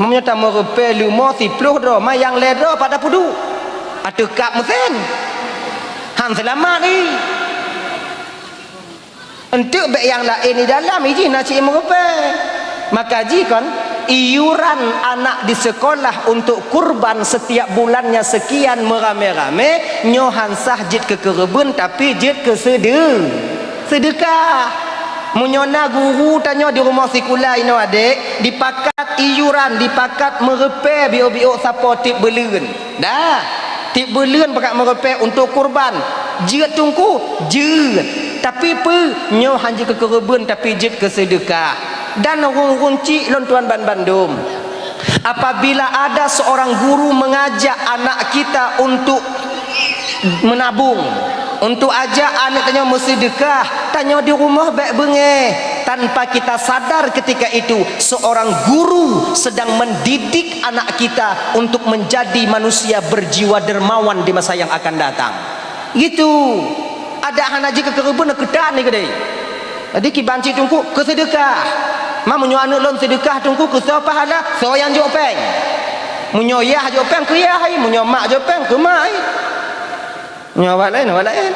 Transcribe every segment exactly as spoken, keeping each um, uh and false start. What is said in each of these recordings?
Meunyoe tameureupée leumo siplôh droe, ma nyang lhée droe pat tapeuduek ateueh kab meusén. Han seulamat i. Enteuk bék nyang laén di dalam, ijih na cit meureupée. Maka jih kon, iuran anak di sekolah untuk kurban setiap bulannya sekian meuramé-ramé, nyoe han sah jeuet keu keureubeuen, tapi jeuet keu seudeu-, seudeukah. Meunyoe na guru tanyoe di rumoh sikula inoe adék, dipakat iuran, dipakat meureupée biôk-biôk sapo tieb buleuen. Dah, tieb buleuen pakat meureupée untuk kurban. Jeuet teungku, jeuet. Tapi peue? Nyoe han jeuet keu keureubeuen, tapi jeuet keu seudeukah. Dan ureuëng-ureuëng chik lôn tuan banmandum, apabila ada seorang guru mengajak anak kita untuk menabung, untuk ajak aneuk tanyoe meuseudeukah, tanyoe di rumoh bék beungéh. Tanpa kita sadar ketika itu, seorang guru sedang mendidik anak kita untuk menjadi manusia berjiwa dermawan di masa yang akan datang. Gitu. Adak hana jeuet keu keureubeuen keutan ni keudéh. Jadi kiban cit teungku, keu seudeukah. Ma meunyoe aneuk lôn seudeukah teungku, keu soe pahala, soe nyang jok péng. Meunyoe yah jok péng, keu yah ai. Meunyoe mak jok péng, keu mak ai. Meunyoe awak laén, awak laén.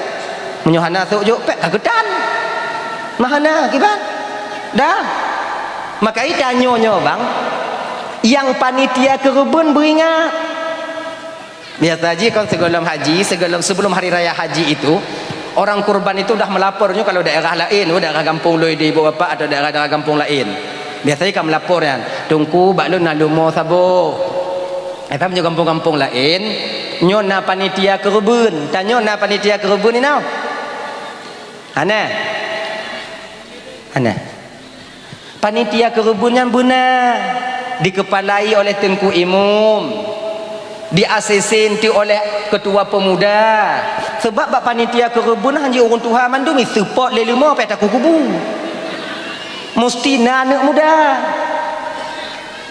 Meunyoe hana sok jok péng, ka keutan. Ma hana, kiban. Dah. Maka i tanyoe nyoe bang, nyang panitia keureubeuen beuingat. Biasa jih kon sigohlom haji, sigohlom, sebelum hari raya haji itu, orang kurban itu dah melapor nyoe kalau daerah laén, oh, daerah gampông lôn di ibu bapak atau daerah-daerah gampông laén. Biasa jih ka melapor nyan, "Teungku, bak lôn na leumo saboh." Eh, paham nyoe gampông-gampông laén, nyoe na panitia keureubeuen. Tanyoe na panitia keureubeuen inoe? Hana? Hana. Panitia keureubeuen nyan beuna dikeupalai oleh teungku imum, di-A C C enteuk oleh ketua pemuda. Sebab bak panitia keureubeuen han jeuet ureuëng tuha mandum, i seupôt lé leumo pih takue kubu. Musti na aneuk muda.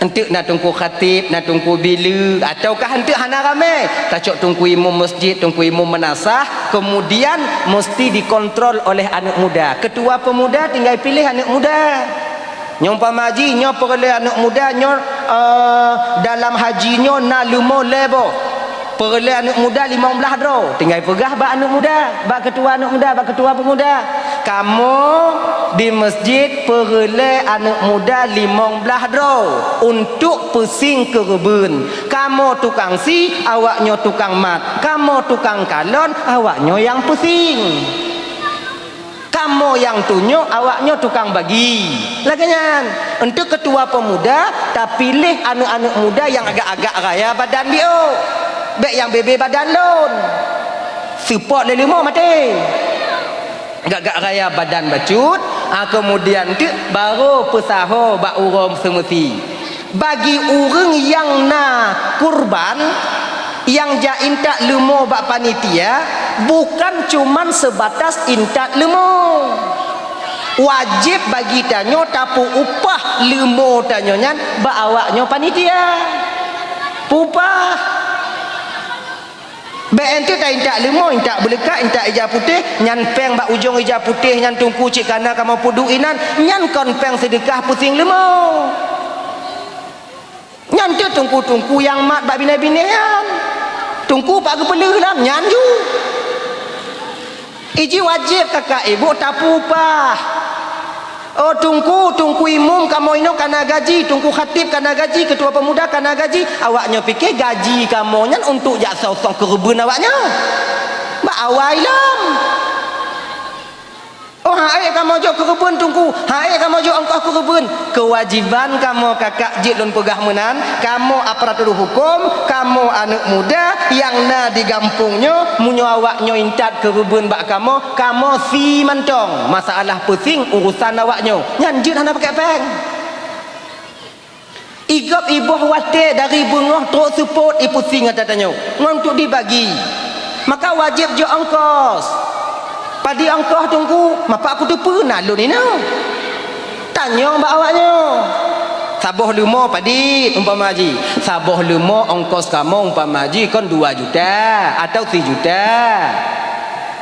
Enteuk na teungku khatib, na teungku bileue, ataukah enteuk hana ramé, tacok teungku imum masjid, teungku imum meunasah, kemudian musti dikontrol oleh aneuk muda. Ketua pemuda tinggai piléh aneuk muda. Nyoe umpama jih, nyoe peureulée aneuk muda, nyoe, eh, dalam haji nyoe na leumo lhée boh. Peureulée aneuk muda limong blaih droe. Tinggai peugah bak aneuk muda, bak ketua aneuk muda, bak ketua pemuda, "Kamoe di masjid peureulée aneuk muda limong blaih droe untuk peusieng keureubeuen. Kamoe tukang sie, awaknyoe tukang mat. Kamoe tukang kalon, awaknyoe nyang peusieng." Kamoe nyang tunyok, awaknyoe tukang bagi. Lagée nyan, enteuk ketua pemuda tapiléh aneuk-aneuk muda nyang agak-agak raya badan biôk. Bék nyang bebe badan lôn. Seupôt lé leumo maté. Agak-agak raya badan bacut, ah, keumudian teuk barô peusaho bak uroe seumeusi. Bagi ureuëng nyang na kurban, nyang jak intat leumo bak panitia, bukan cuman seubatas intat leumo. Wajéb bagi tanyoe tapeu-upah leumo tanyoe nyan bak awaknyoe panitia. Peu-upah. Bék enteuk ta intat leumo, intat beuleukat, intat ija putéh, nyan péng bak ujong ija putéh nyan teungku cit kana kamoe peuduek inan, nyan kon péng seudeukah peusieng leumo. Nyan teuk teungku-teungku nyang mat bak binéh-binéh nyan. Teungku pat geupeuleueh lam nyan ju. Iji wajéb kakak ibu tapeu-upah. Oh, teungku, teungku imum kamoe inoe kana gaji, teungku khatib kana gaji, ketua pemuda kana gaji. Awaknyoe piké gaji kamoe nyan untuk jak soe-soe keureubeuen awaknyoe. Bak awai lom. Oh, han ék kamoe jok keureubeuen teungku, han ék kamoe jok ongkoh keureubeuen. Keuwajéban kamoe kakak jeuet lôn peugah meunan, kamoe aparatur huköm, kamoe aneuk muda nyang na di gampông nyoe, meunyoe awaknyoe intat keureubeuen bak kamoe, kamoe sie mantong. Masalah peusieng urusan awaknyoe. Nyan jeuet hana pakai péng. Igob iboh watée dari beungoh trok seupôt ipeusieng ata tanyoe ngon untuk dibagi. Maka wajéb jok ongkos. Padum ongkoh teungku, mapak kuteupeue na lôn inoe. Tanyong bak awaknyoe. Saboh leumo padit umpama jih. Saboh leumo ongkos kamoe umpama jih kon dua juta atau sijuta.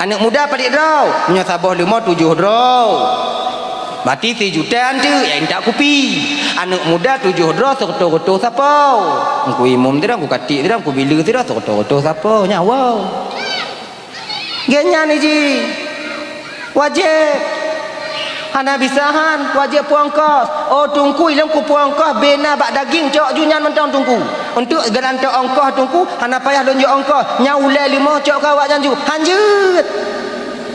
Aneuk muda padit droe, meunyoe saboh leumo tujoh droe. Mati sijuta anteuk, ya intat kupi. Aneuk muda tujoh droe seureutôh-reutôh sapo. Teungku imum sidroe, teungku katik sidroe, teungku bileue sidroe seureutôh-reutôh sapo. Nyan woe. Geuh nyan jih. Wajéb. Hana bisa han, wajéb peuongkos. Oh, teungku, ilôn kupeuongkos, bena bak daging, cok ju nyan mantong teungku. Untuk geulantok ongkos teungku, hana payah lôn jok ongkos. Nyan ulée leumo cok keu awak nyan ju. Han jeuet.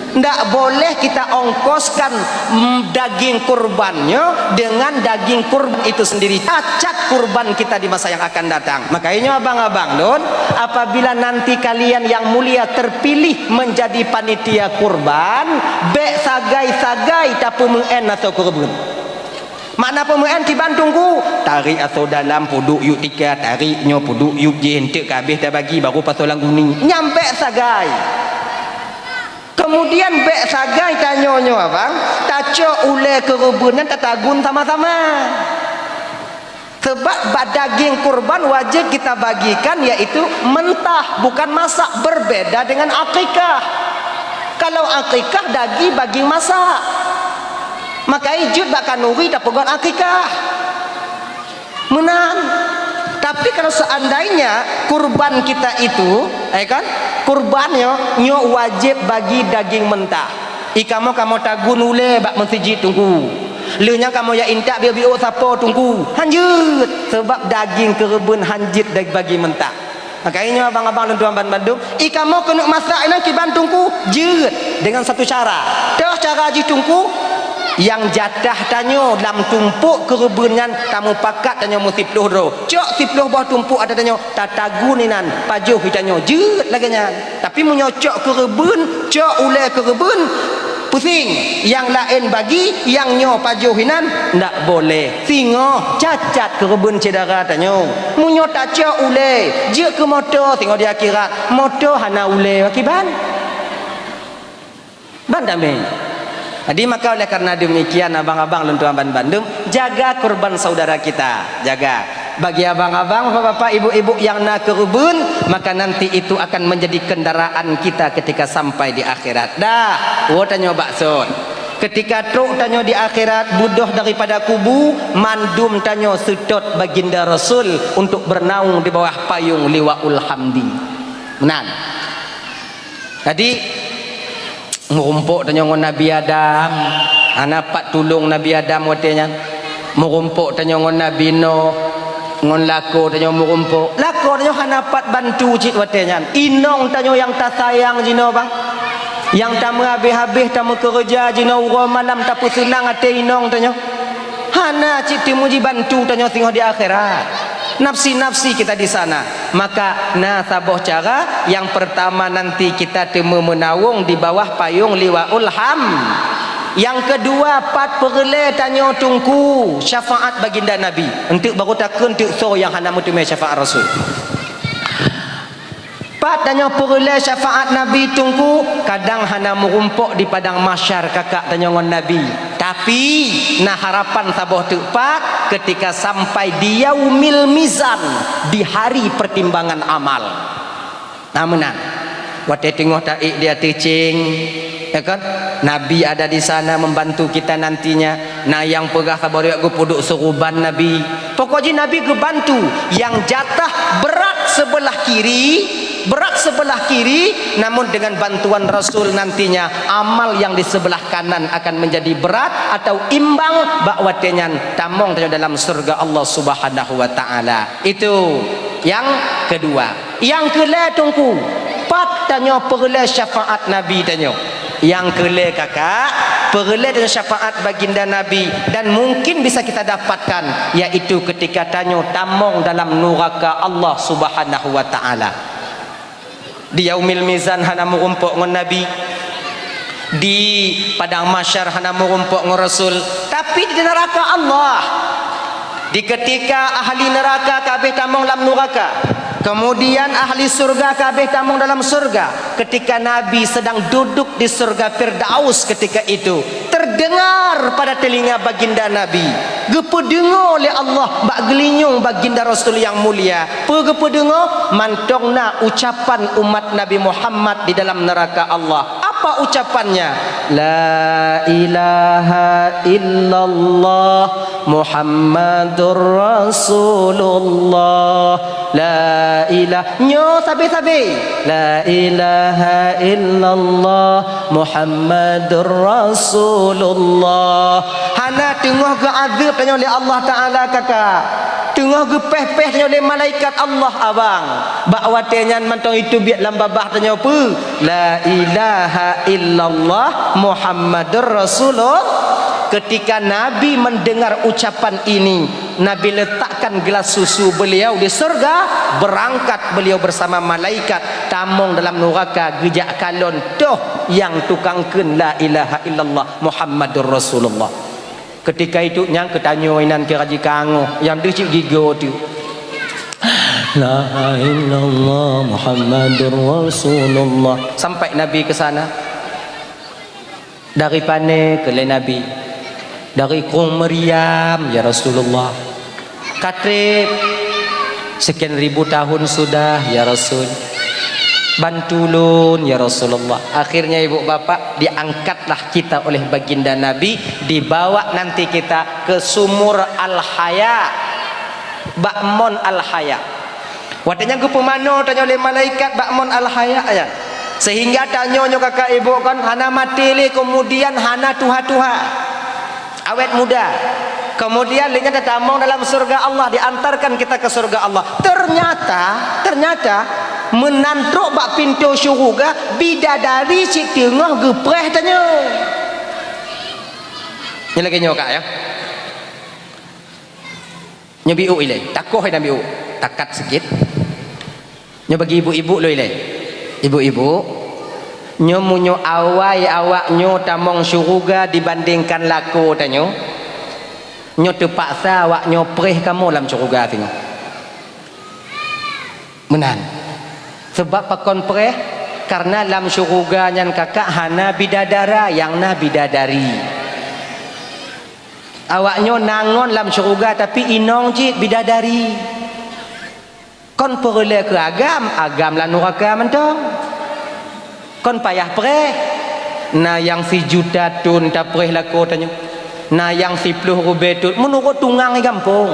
Ndak boleh kita ongkoskan, mm, daging kurban nyoe dengan daging kurban itu sendiri. Cacat kurban kita di masa yang akan datang. Makanya nyoe abang-abang lôn, apabila nanti kalian yang mulia terpilih menjadi panitia kurban, bék sagai-sagai tapeumeu'en asoe keureubeuen. Makna peumeu'en kiban teungku, tarék asoe dalam peuduek yup tika, tarék nyoe peuduek yup jih, enteuk ka habéh tabagi baru pasoe lam guni. Nyan bék sagai. Kemudian bék sagai tanyoe nyoe abang, tacok ulée keureubeuen nyan tatagun sama-sama. Sebab bak daging kurban wajéb kita bagikan yaitu mentah, bukan masak, berbeda dengan akikah. Kalau akikah daging, daging masak. Maka jeuet bak khanuri tapeugot akikah. Meunan. Tapi kalau seandainya kurban kita itu, eh kan, kurban nyoe, nyoe wajéb bagi daging mentah. I kamoe, kamoe tagun ulée bak meuseujid teungku. Lheueh nyan kamoe jak intat biôk-biôk sapo teungku. Han jeuet, sebab daging keureubeuen han jeuet dibagi mentah. Makanya nyoe abang-abang lôn tuan ban bandum, i kamoe keuneuk masak inan kiban teungku, jeuet dengan satu cara. Toh cara jih teungku, nyang jatah tanyoe lam tumpôk keureubeuen nyan tamupakat tanyoe meusiplôh droe. Cok siplôh boh tumpôk ata tanyoe, tatagun inan, pajoh i tanyoe, jeuet lagée nyan. Tapi meunyoe cok keureubeuen, cok ulée keureubeuen, pusing, nyang laén bagi, nyang nyoe pajoh inan, ndak boleh. Singoh cacat keureubeuen syedara tanyoe. Meunyoe tacok ulée, jeuet keu moto singoh di akhirat, moto hana ulée akiban. Ban damé. Jadi maka oleh karena demikian abang-abang lôn tuan ban bandum, jaga kurban saudara kita, jaga. Bagi abang-abang, bapak-bapak, ibu-ibu nyang na keureubeuen, maka nanti itu akan menjadi kendaraan kita ketika sampai di akhirat. Dah, woe tanyoe bak sot. Ketika trok tanyoe di akhirat, beudôh daripada kubu, mandum tanyoe seutôt baginda Rasul untuk bernaung di bawah payung liwaul hamdi. Meunan. Jadi, meurumpok tanyoe ngon Nabi Adam, hana pat tulông Nabi Adam watée nyan. Meurumpok tanyoe ngon Nabi Nuh, ngon lakoe tanyoe meurumpok. Lakoe tanyoe hana pat bantu cit watée nyan. Inong tanyoe nyang tasayang jinoe bang. Nyang tameuhabéh-habéh tameukeureuja jinoe uroe malam tapeuseunang até inong tanyoe. Hana cit teuma jibantu tanyoe singoh di akhirat. Nafsi-nafsi kita di sana. Maka na saboh cara, yang pertama nanti kita teuma meunawong di bawah payung liwaul ham. Yang kedua, pat peureulée tanyoe teungku syafaat baginda Nabi. Enteuk baru takheun teuk soe nyang hana meuteumé syafaat Rasul. Pat tanyoe peureulée syafaat Nabi teungku, kadang hana meurumpok di padang mahsyar kakak tanyoe ngon Nabi. Tapi, na harapan saboh teuk pat ketika sampai di yaumil mizan, di hari pertimbangan amal. Nah, meunan. Watée teungoh taék di ateueh céng, ya kan? Nabi ada di sana membantu kita nantinya. Na nyang peugah saboh riwayat geupeuduek seuruban Nabi. Pokok jih Nabi geubantu, nyang jatah berat sebelah kiri, berat sebelah kiri, namun dengan bantuan Rasul nantinya amal yang di sebelah kanan akan menjadi berat atau imbang bak watée nyan tamong tanyoe dalam syurga Allah Subhanahu wa taala. Itu yang kedua. Nyang keulhée teungku, pat tanyoe peureulée syafaat Nabi tanyoe. Nyang keulhée kakak, peureulée tanyoe syafaat baginda Nabi dan mungkin bisa kita dapatkan, yaitu ketika tanyoe tamong dalam nuraka Allah Subhanahu wa taala. Di yaumil mizan hana meurumpok ngon Nabi. Di padang mahsyar hana meurumpok ngon Rasul, tapi di neuraka Allah. Di ketika ahli neuraka ka habéh tamong lam neuraka, kemudian ahli syurga ka habéh tamong dalam syurga, ketika Nabi sedang duduk di syurga Firdaus ketika itu, terdengar pada telinga baginda Nabi, geupeudeungoe lé Allah bak geulinyueng baginda Rasul nyang mulia. Peue geupeudeungoe? Mantong na ucapan umat Nabi Muhammad di dalam neuraka Allah. Apa ucapannya? La ilaha illallah Muhammadur Rasulullah. La ilah, nyoe sabe-sabe. La ilaha illallah Muhammadur Rasulullah. Hana teungoh geuazeub tanyoe lé Allah Taala, kakak. Teungoh geupéh-péh tanyoe lé malaikat Allah, abang. Bak watée nyan mantong itu biet lam babah tanyoe peue? La ilaha illallah Muhammadur Rasulullah. Ketika Nabi mendengar ucapan ini, Nabi letakkan gelas susu beliau di surga, berangkat beliau bersama malaikat, tamong dalam nuraka, geujak kalon toh nyang tukang kheun la ilaha illallah Muhammadur Rasulullah. Ketika itu nyang keutanyoe inan kira jikangôh, nyang deuh cit gigoe tu. La ilaha illallah Muhammadur Rasulullah. Sampai Nabi ke sana. Dari pane kheun lé Nabi? Dari krueng Maryam, ya Rasulullah. Ka treb, sekian ribu tahun sudah, ya Rasul. Bantu lôn, ya Rasulullah. Akhirnya, ibu bapak, diangkatlah kita oleh baginda Nabi, dibawa nanti kita ke sumur Al-Haya, bak mon Al-Haya. Watée nyan geupeumanoe tanyoe lé malaikat bak mon Al-Haya nyan. Sehingga tanyoe nyoe kakak ibu kon hana maté lé, kemudian hana tuha-tuha. Awet muda. Kemudian lé nyan tatamong dalam surga Allah, diantarkan kita ke surga Allah. Ternyata, ternyata meunan trok bak pintoe syuruga bidadari cit teungoh geupreh tanyoe. Nyoe lagée nyoe kak ya. Nyoe biuk ilée, takoh dan biuk. Takat sikit. Nyoe bagi ibu-ibu lôn ilée. Ibu-ibu, nyoe meunyoe awai awak nyoe tamong syuruga dibandingkan lakoe tanyoe, nyoe teupaksa awak nyoe preh kamoe lam syuruga singoh. Meunan. Sebab pakon preh? Karena lam syuruga nyan kakak hana bidadara, nyang na bidadari. Awak nyoe na ngon lam syeuruga, tapi inong cit bidadari. Kon peureulée keu agam, agam lam nuraka mantong. Kon payah preh. Na nyang sijuta thon tapreh lakoe tanyoe. Na nyang siploh ribée thon, meunurot tungang di gampông.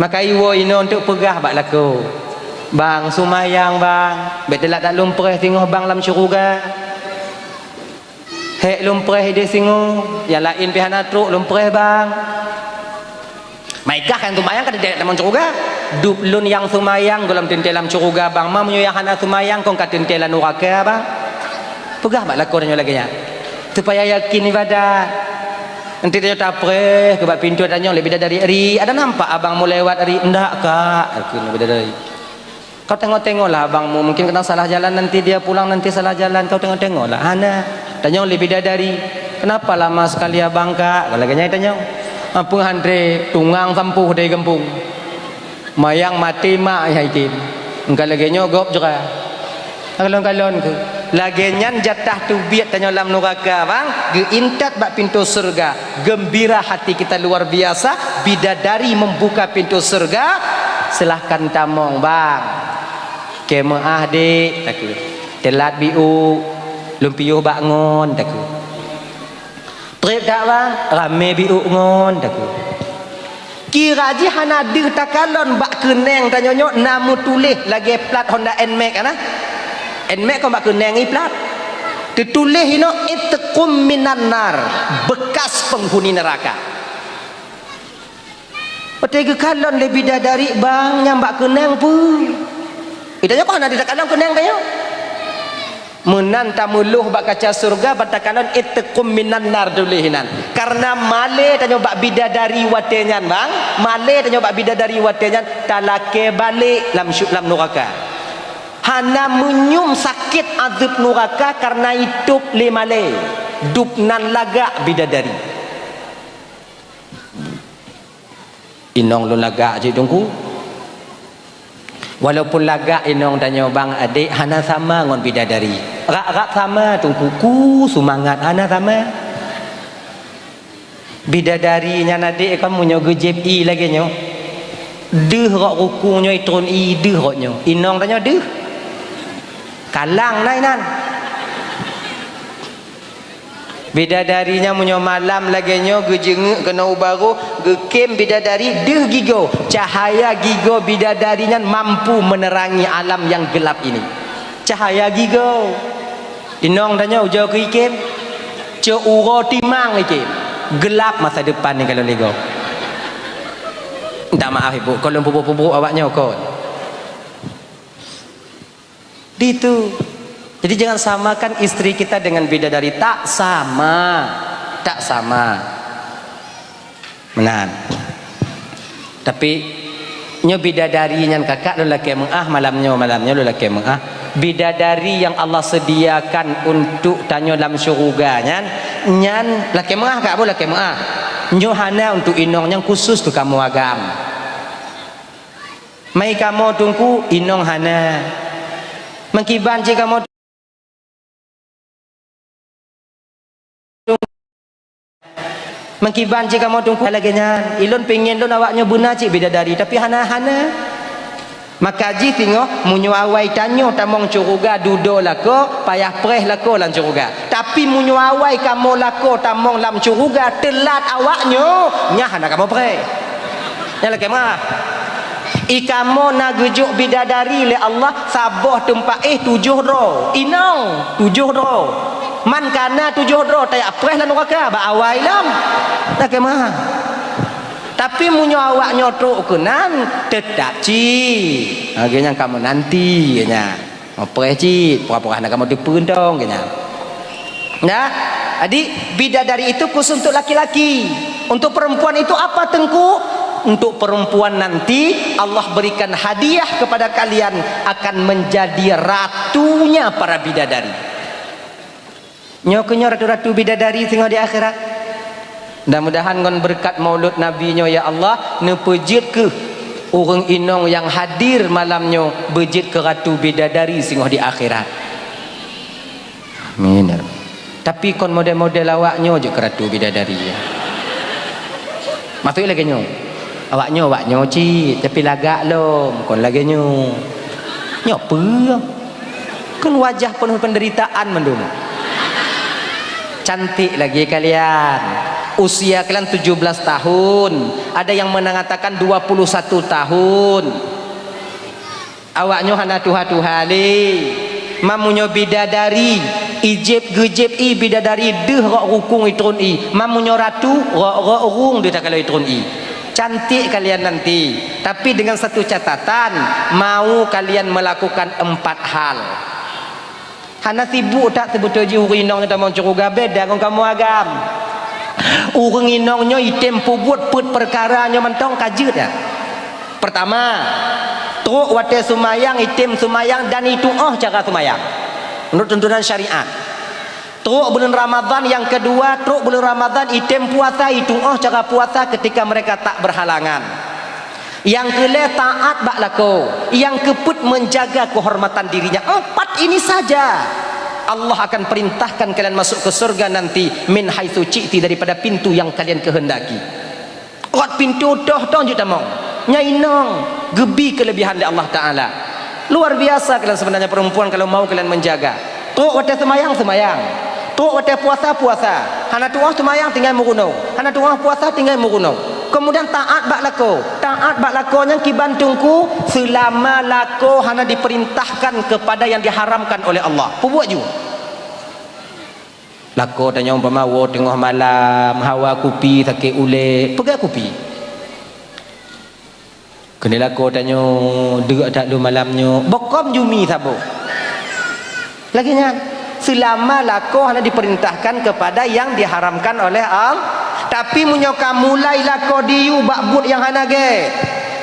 Maka iwoe inong teuk peugah bak lakoe, "Bang, seumayang, Bang. Bék teulat that lôn preh singoh, Bang, lam syeuruga." Hék lôn preh idéh singoh, nyang laén pih hana trok lôn preh, Bang. Maikah nyang seumayang ka teuntée tamong syeuruga. Dub lôn nyang seumayang gohlom teuntée lam syeuruga, Bang. Ma meunyoe nyang hana seumayang kon ka teuntée lam nuraka, Bang. Peugah bak lakoe tanyoe lagée nyan. Supaya yakin ibadat. Nanti tanyoe tapreh keu bak pintoe tanyoe lé bidadari ri, "Ada nampak abang meulewat ri?" "Ndak, Kak," kheun bidadari. "Kau tengok-tengoklah abangmu, mungkin kadang salah jalan, nanti dia pulang nanti salah jalan, kau tengok-tengoklah." Hana. Tanyong lé bidadari, "Kenapa lama sekali abang, Kak?" Lagée nyan tanyong. "Apa han treb, tungang sampôh dari gampông. Mayang maté mak nyang item. Engka lagée nyoe gob jra." Kalon-kalon keu. Lagée nyan jatah teubiet tanyoe lam nuraka, bang, geuintat bak pintoe syeuruga. Gembira hati kita luar biasa, bidadari membuka pintu surga, "Silahkan tamong, Bang." "Keu meu'ah, Dek," takheun. "Teulat biuk, lôn piôh bak ngon," takheun. "Treb that, Bang?" "Ramé biuk ngon," takheun. Kira jih hana deuh takalon bak keuneng tanyoe nyoe na meutuléh lagée plat Honda Nmax, na? Nmax kon bak keuneng i plat. Teutuléh inoe, "Itqum minan nar," bekas penghuni neraka. Watée geukalon lé bidadari, bang, nyang bak keuneng peue? Ita nyoe kon hana ditakalon keuneng tanyoe. Meunan tameulôh bak kaca syeuruga, ban takalon, "Itqum minan nar," tuléh inan. Kareuna malée tanyoe bak bidadari watée nyan, bang. Malée tanyoe bak bidadari watée nyan, talakée balek lam syu-, lam nuraka. Hana meunyum sakét azeueb nuraka kareuna itôb lé malée. Dub nan lagak bidadari. Inong lôn lagak cit Teungku. Walaupun lagak inong tanyoe bang adék hana sama ngon bidadari. Rab-rab sama Teungku, ku seumangat hana sama. Bidadari nyan adék kon meunyoe geujieb ié lagée nyoe. Deuh rot rukung nyoe itron ié deuh rot nyoe. Inong tanyoe deuh. Kalang na inan. Bidadari nyan meunyoe malam lagée nyoe geujeungeuk keunoe u barô, geukém bidadari deuh gigoe. Cahaya gigoe bidadari nyan mampu menerangi alam nyang gelap ini. Cahaya gigoe. Inong tanyoe ujoe keu ikém. Cok uroe timang ikém. Gelap masa depan ni kalau lego. Minta maaf ibu, kalau pubuk-pubuk awak nyoe kon. Di itu. Jadi jangan samakan istri kita dengan bidadari. Tak sama. Tak sama. Meunan. Tapi nyoe bidadari nyan kakak lôn lakée meuah malam nyoe, malam nyoe lôn lakée meuah. Bidadari yang Allah sediakan untuk tanyoe lam syuruga nyan, nyan lakée meuah kak bu lakée meuah. Nyoe hana untuk inong nyang khusus keu kamoe agam. Mai kamoe teungku inong hana. Meukiban cit kamoe Meukiban cit kamoe teungku lagée nyan, ilôn pengen lôn awak nyoe beuna cit bidadari, tapi hana-hana. Maka jih singoh, meunyoe awai tanyoe tamong syeuruga dudoe lakoe, payah preh lakoe lam syeuruga. Tapi meunyoe awai kamoe lakoe tamong lam syeuruga teulat awak nyoe, nyan hana kamoe preh. Nyan lakée meuah. I kamoe na geujok bidadari lé Allah saboh teumpat éh tujoh droe. Inong tujoh droe. Man kana tujoh droe tajak preh lam nuraka bak awai lom. Lakée meuah. Tapi meunyoe awak nyoe trok keunan, teutap cit. Lagée nyan kamoe nanti nyan. Preh cit, pura-pura hana kamoe teupeue tong keu nyan. Ya, jadi bidadari itu khusus untuk laki-laki. Untuk perempuan itu apa teungku? Untuk perempuan nanti Allah berikan hadiah kepada kalian akan menjadi ratunya para bidadari. Nyoe keuh nyoe ratu-ratu bidadari singoh di akhirat. Mudah-mudahan ngon beureukat maulud Nabi nyoe ya Allah neupeujeuet keuh ureuëng inong nyang hadir malam nyoe beujeuet keu ratu bidadari singoh di akhirat. Amin. Tapi kon model-model awak nyoe jeuet keu ratu bidadari ya. Maksud lagée nyoe. Awak nyoe awak nyoe cit, tapi lagak lom kon lagée nyoe. Nyoe peue? Kan wajah penuh penderitaan mandum. Cantik lagi kalian. Usia kalian tujuh belas tahun. Ada yang mengatakan dua puluh satu tahun. Awak nyoe hana tuha-tuha lé. Mamunyoe bidadari, ijeb geujeb i bidadari deuh rok rukung itrun i. Mamunyoe ratu, rok-rok rung deuh takalo itrun i. Cantik kalian nanti, tapi dengan satu catatan, mau kalian melakukan empat hal. Hana sibuk that seubeutôi jih ureuëng inong nyang tamong syeuruga beda ngon kamoe agam. Ureuëng inong nyoe item peubuet peuet peukara nyoe mantong ka jeuet ya. Pertama, trok watée seumayang item seumayang dan itu'oh cara seumayang menurut tuntunan syariat. Trok buleuen Ramadhan nyang keudua, trok buleuen Ramadhan item puasa, itu'oh cara puasa ketika mereka tak berhalangan. Nyang keulhée taát bak lakoe, nyang keupeuet menjaga kehormatan dirinya. Empat ini saja Allah akan perintahkan kalian masuk ke surga nanti min haitsu syi'ti daripada pintu yang kalian kehendaki. Rot pintoe toh-toh jeuet tamong. Nyan inong geubi keulebihan lé Allah Taala. Luar biasa kalian sebenarnya perempuan kalau mau kalian menjaga. Trok watée seumayang, seumayang. Trok watée puasa, puasa. Hana tu'oh seumayang tinggai meurunoe. Hana tu'oh puasa tinggai meurunoe. Kemudian taát bak lakoe. Taát bak lakoe nyan kiban teungku selama lakoe hana diperintahkan kepada yang diharamkan oleh Allah. Peubuet ju. Lakoe tanyoe umpama woe teungoh malam, hawa kupi, sakét ulée, peugah kupi. Keuneuk lakoe tanyoe deuk that lôn malam nyoe, bokon jumi saboh. Lagée nyan, seulama lakoe hana diperintahkan kepada yang diharamkan oleh Allah. Tapi meunyoe ka mulai lakoe diyue bak buet nyang hana gét,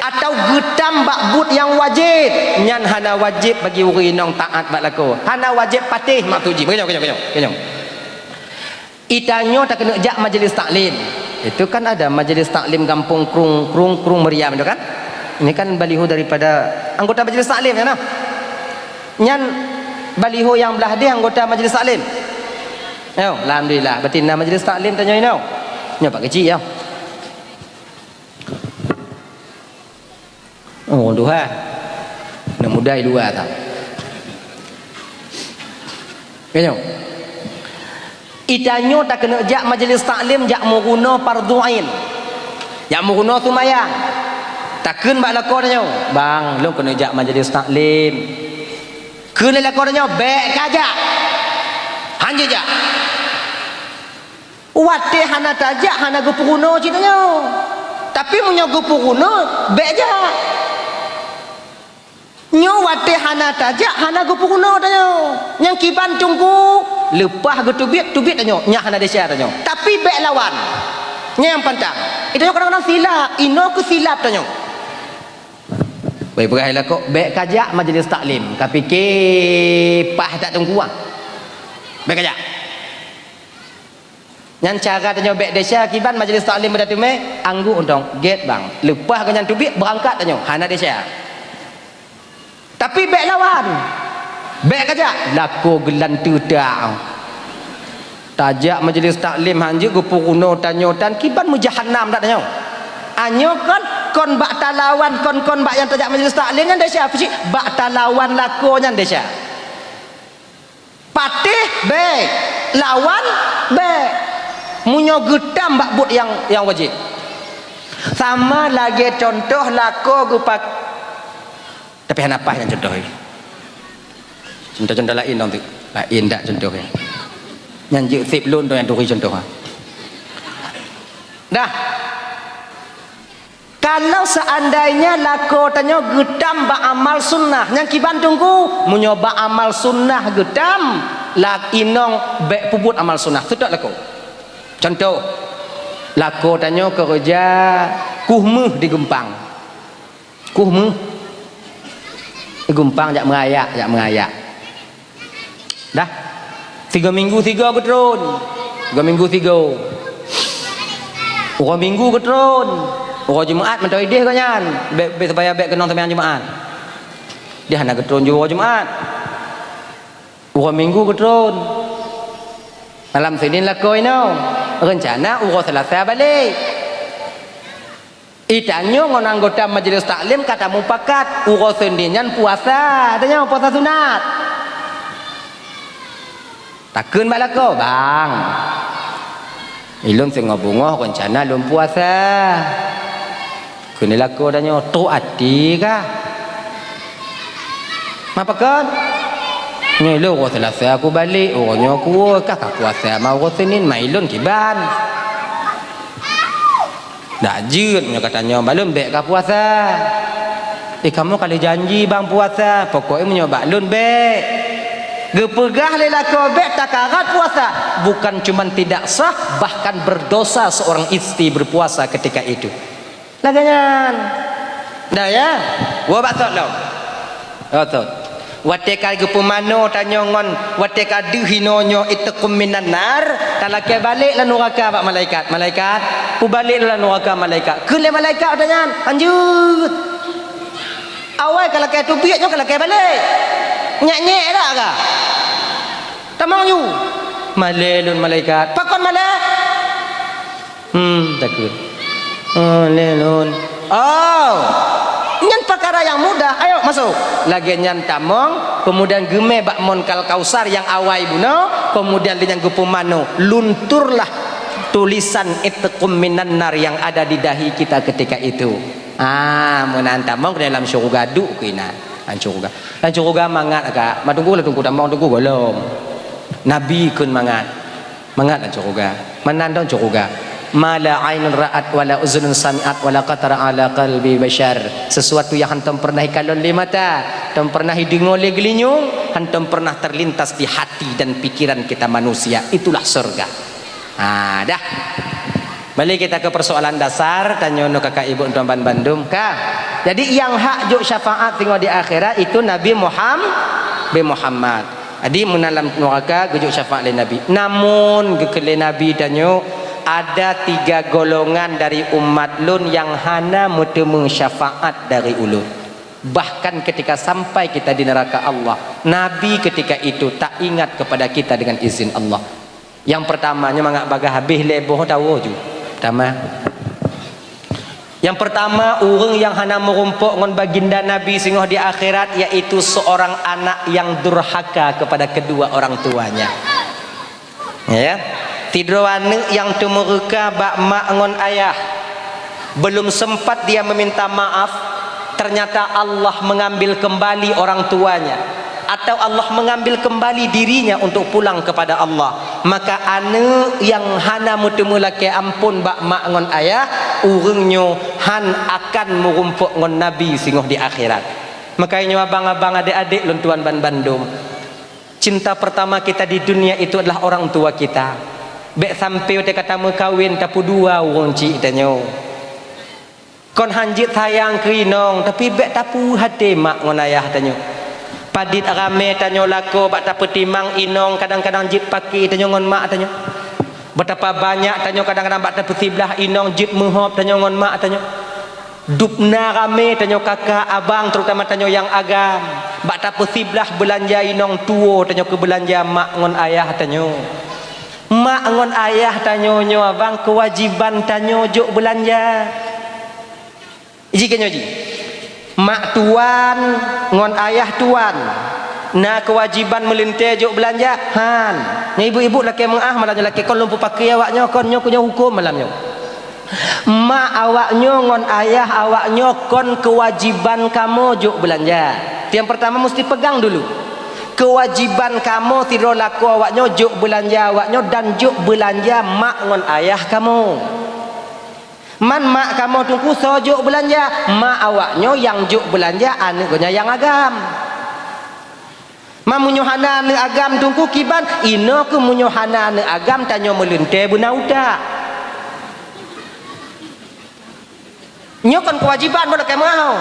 atau geutam bak buet nyang wajéb, nyan hana wajéb bagi ureuëng inong taát bak lakoe. Hana wajéb patéh maksud jih. Keunyoe, keunyoe, keunyoe, keunyoe. Itanyoe takeuneuk jak majlis taklim. Itu kan ada majlis taklim gampông Krung, Krung, Krung Meriam itu kan. Ini kan baliho daripada anggota majlis taklim ya nah. Nyan baliho nyang blah deh anggota majlis taklim. Yo, alhamdulillah, berarti na majlis taklim tanyoe inoe. Nyoe Pak Keuchik ya. Oh, duha. Nak muda di luar tau. Keunyoe. Itanyoe takeuneuk jak majlis taklim jak meurunoe fardhu ain. Jak meurunoe seumayang. Takheun bak lakoe tanyoe, "Bang, lôn keuneuk jak majlis taklim." Kheun lé lakoe tanyoe, "Bék kajak. Hanjeuet jak." Watée hana tajak, hana geupeurunoe cit tanyoe. Tapi meunyoe geupeurunoe, bék jak. Nyoe watée hana tajak, hana geupeurunoe tanyoe. Nyang kiban teungku, leupah geuteubiet, teubiet tanyoe, nyan hana desya tanyoe. Tapi bék lawan. Nyang pantang. Itanyoe kadang-kadang silap, inoe keu silap tanyoe. Bèk peugah lakoe, bék kajak majlis taklim. Kapike paih that teungku ah. Bék kajak. Nyan cara tanyoe bék desya kiban majlis taklim beuda teumé, angguk untông, gét bang. Leupah geuh nyan teubiet, beurangkat tanyoe, hana desya. Tapi bék lawan. Bék kajak, lakoe geulanteue tak. Tajak majlis taklim hanjeuet geupeurunoe tanyoe tan kiban meujahanam that tanyoe. Anyoe kon, kon bak talawan, kon-kon bak nyang tajak majlis taklim nyan desya, bak talawan lakoe nyan desya. Patéh bék, lawan bék. Meunyoe geutam bak buet nyang, nyang wajéb. Sama lagée cuntoh lakoe geupak-, tapi hana paih nyang cuntoh nyoe. Cuntoh-cuntoh laén dong tu. Laén dak cuntoh nyoe. Nyan jeuet sép lôn dong nyang turi cuntoh. Dah. Kalau seandainya lakoe tanyoe geutam bak amal sunnah, nyang kiban teungku, meunyoe bak amal sunnah geutam, la-, inong bék peubuet amal sunnah, seutôt lakoe. Cuntoh, lakoe tanyoe keureuja kueh méuh di Geumpang. Kueh méuh di Geumpang jak meurayak, jak meurayak. Dah. Sigoe minggu sigoe geutron. Sigoe minggu sigoe. Uroe Minggu geutron. Uroe Jumat mantong idéh gobnyan. Bék, bék supaya bék keunong seumayang Jumat. Dia hana geutron ju uroe Jumat. Uroe Minggu geutron. Malam Senin lakoe inoe. Reuncana uroe Selasa balek. Itanyoe ngon anggota majlis taklim ka tamupakat, uroe Senin nyan puasa, tanyoe puasa sunat. Takheun bak lakoe, "Bang, ilôn singoh beungoh reuncana lôn puasa." Kheun lé lakoe tanyoe, "Trok até kah?" "Ma pakon?" "Nyoe lôn uroe Selasa kubalek, uroe nyoe kuwoe, kah ka puasa ma uroe Senin, ma ilôn kiban." Dak jeuet meunyoe ka tanyoe bak lôn bék ka puasa. Eh, kamoe ka lheueh janji bang puasa, pokoknya meunyoe bak lôn bék. Geupeugah lé lakoe bék takarat puasa, bukan cuman tidak sah, bahkan berdosa seorang istri berpuasa ketika itu. Lagée nyan. Dah ya? Woe bak sot lom. Oh, sot. Watée ka geupeumanoe tanyoe ngon watée ka deuh inoe nyoe itqum minan nar, talakée balek lam nuraka bak malaikat. Malaikat, pubalek lam nuraka malaikat. Kheun lé malaikat watée nyan, hanjeuet. Awai ka lakée teubiet nyoe ka lakée balek. Nyek-nyek dak ka? Tamong yu. Malée lôn malaikat. Pakon malée? Hmm, takheun. Oh, lé lôn. Oh. Nyan peukara nyang mudah. Ayo masuk. Lagée nyan tamong, kemudian geumé bak mon kal kausar nyang awai bunoe, kemudian lé nyan geupeumanoe, lunturlah tulisan itqum minan nar yang ada di dahi kita ketika itu. Ah, meunan tamong keu dalam syeuruga duek keu inan. Lam syeuruga. Lam syeuruga mangat ka. Ma teungku, lam teungku tamong teungku gohlom. Nabi kheun mangat. Mangat lam syeuruga. Meunan dong syeuruga. Ma la ainun ra'at wa la uzunun sami'at wa la khatara ala qalbi bashar. Sesuatu yang hantom pernah ikalon lé mata, hantom pernah ideungoe lé geulinyueng, hantom pernah terlintas di hati dan pikiran kita manusia. Itulah surga. Ha, dah. Balik kita ke persoalan dasar, tanyoe nyoe kakak ibu tuan ban bandum ka. Jadi nyang hak jok syafaat singoh di akhirat itu Nabi Muham-, Nabi Muhammad. Jadi meunan lam nuraka geujok syafaat lé Nabi. Namun geukheun lé Nabi tanyoe, ada tiga golongan dari umat lôn nyang hana meuteumé syafaat dari ulôn. Bahkan ketika sampai kita di neraka Allah, Nabi ketika itu tak ingat kepada kita dengan izin Allah. Nyang pertama, nyoe mangat bagah habéh lhèe boh tawoe ju. Pertama. Nyang pertama, ureuëng nyang hana meurumpok ngon baginda Nabi singoh di akhirat, yaitu seorang anak yang durhaka kepada kedua orang tuanya. Ya. Sidroe aneuk nyang teumeureuka bak mak ngon ayah, belum sempat dia meminta maaf, ternyata Allah mengambil kembali orang tuanya, atau Allah mengambil kembali dirinya untuk pulang kepada Allah. Maka aneuk nyang hana meuteumé lakée amphon bak mak ngon ayah, ureuëng nyoe han akan meurumpok ngon Nabi singoh di akhirat. Maka nyoe abang-abang, adék-adék lôn tuan ban bandum, cinta pertama kita di dunia itu adalah orang tua kita. Bék sampai watée ka tameukawen tapeudua ureuëng chik tanyoe. Kon han jeuet sayang keu inong, tapi bék tapeue até mak ngon ayah tanyoe. Padit ramé tanyoe lakoe bak tapeutimang inong kadang-kadang jeuet paké tanyoe ngon mak tanyoe. Betapa banyak tanyoe kadang-kadang bak tapeusiblah inong jeuet meuhôb tanyoe ngon mak tanyoe. Dubna ramé tanyoe kakak, abang, terutama tanyoe nyang agam, bak tapeusiblah beulanja inong tuwoe tanyoe keu beulanja mak ngon ayah tanyoe. Mak ngon ayah tanyoe nyoe abang, keuwajiban tanyoe jok beulanja. Ji keunyoe ji. Mak tuan ngon ayah tuan na keuwajiban meulintée jok beulanja? Han. Nyoe ibu-ibu lakée meuáh malam nyoe, lakée kon lôn peupaké awak nyoe, kon nyoe keu nyoe huköm malam nyoe. Mak awak nyoe ngon ayah awak nyoe kon keuwajiban kamoe jok beulanja. Nyang peurtama musti pegang dulu. Keuwajiban kamoe sidroe lakoe awak nyoe jok beulanja awak nyoe dan jok beulanja mak ngon ayah kamoe. Man mak kamoe teungku soe jok beulanja? Mak awak nyoe nyang jok beulanja aneuk geuh nyan nyang agam. Man meunyoe hana aneuk agam teungku kiban, inoe keuh meunyoe hana aneuk agam tanyoe meulintée beuna utak. Nyoe kon keuwajiban, meunyoe lakée meuáh.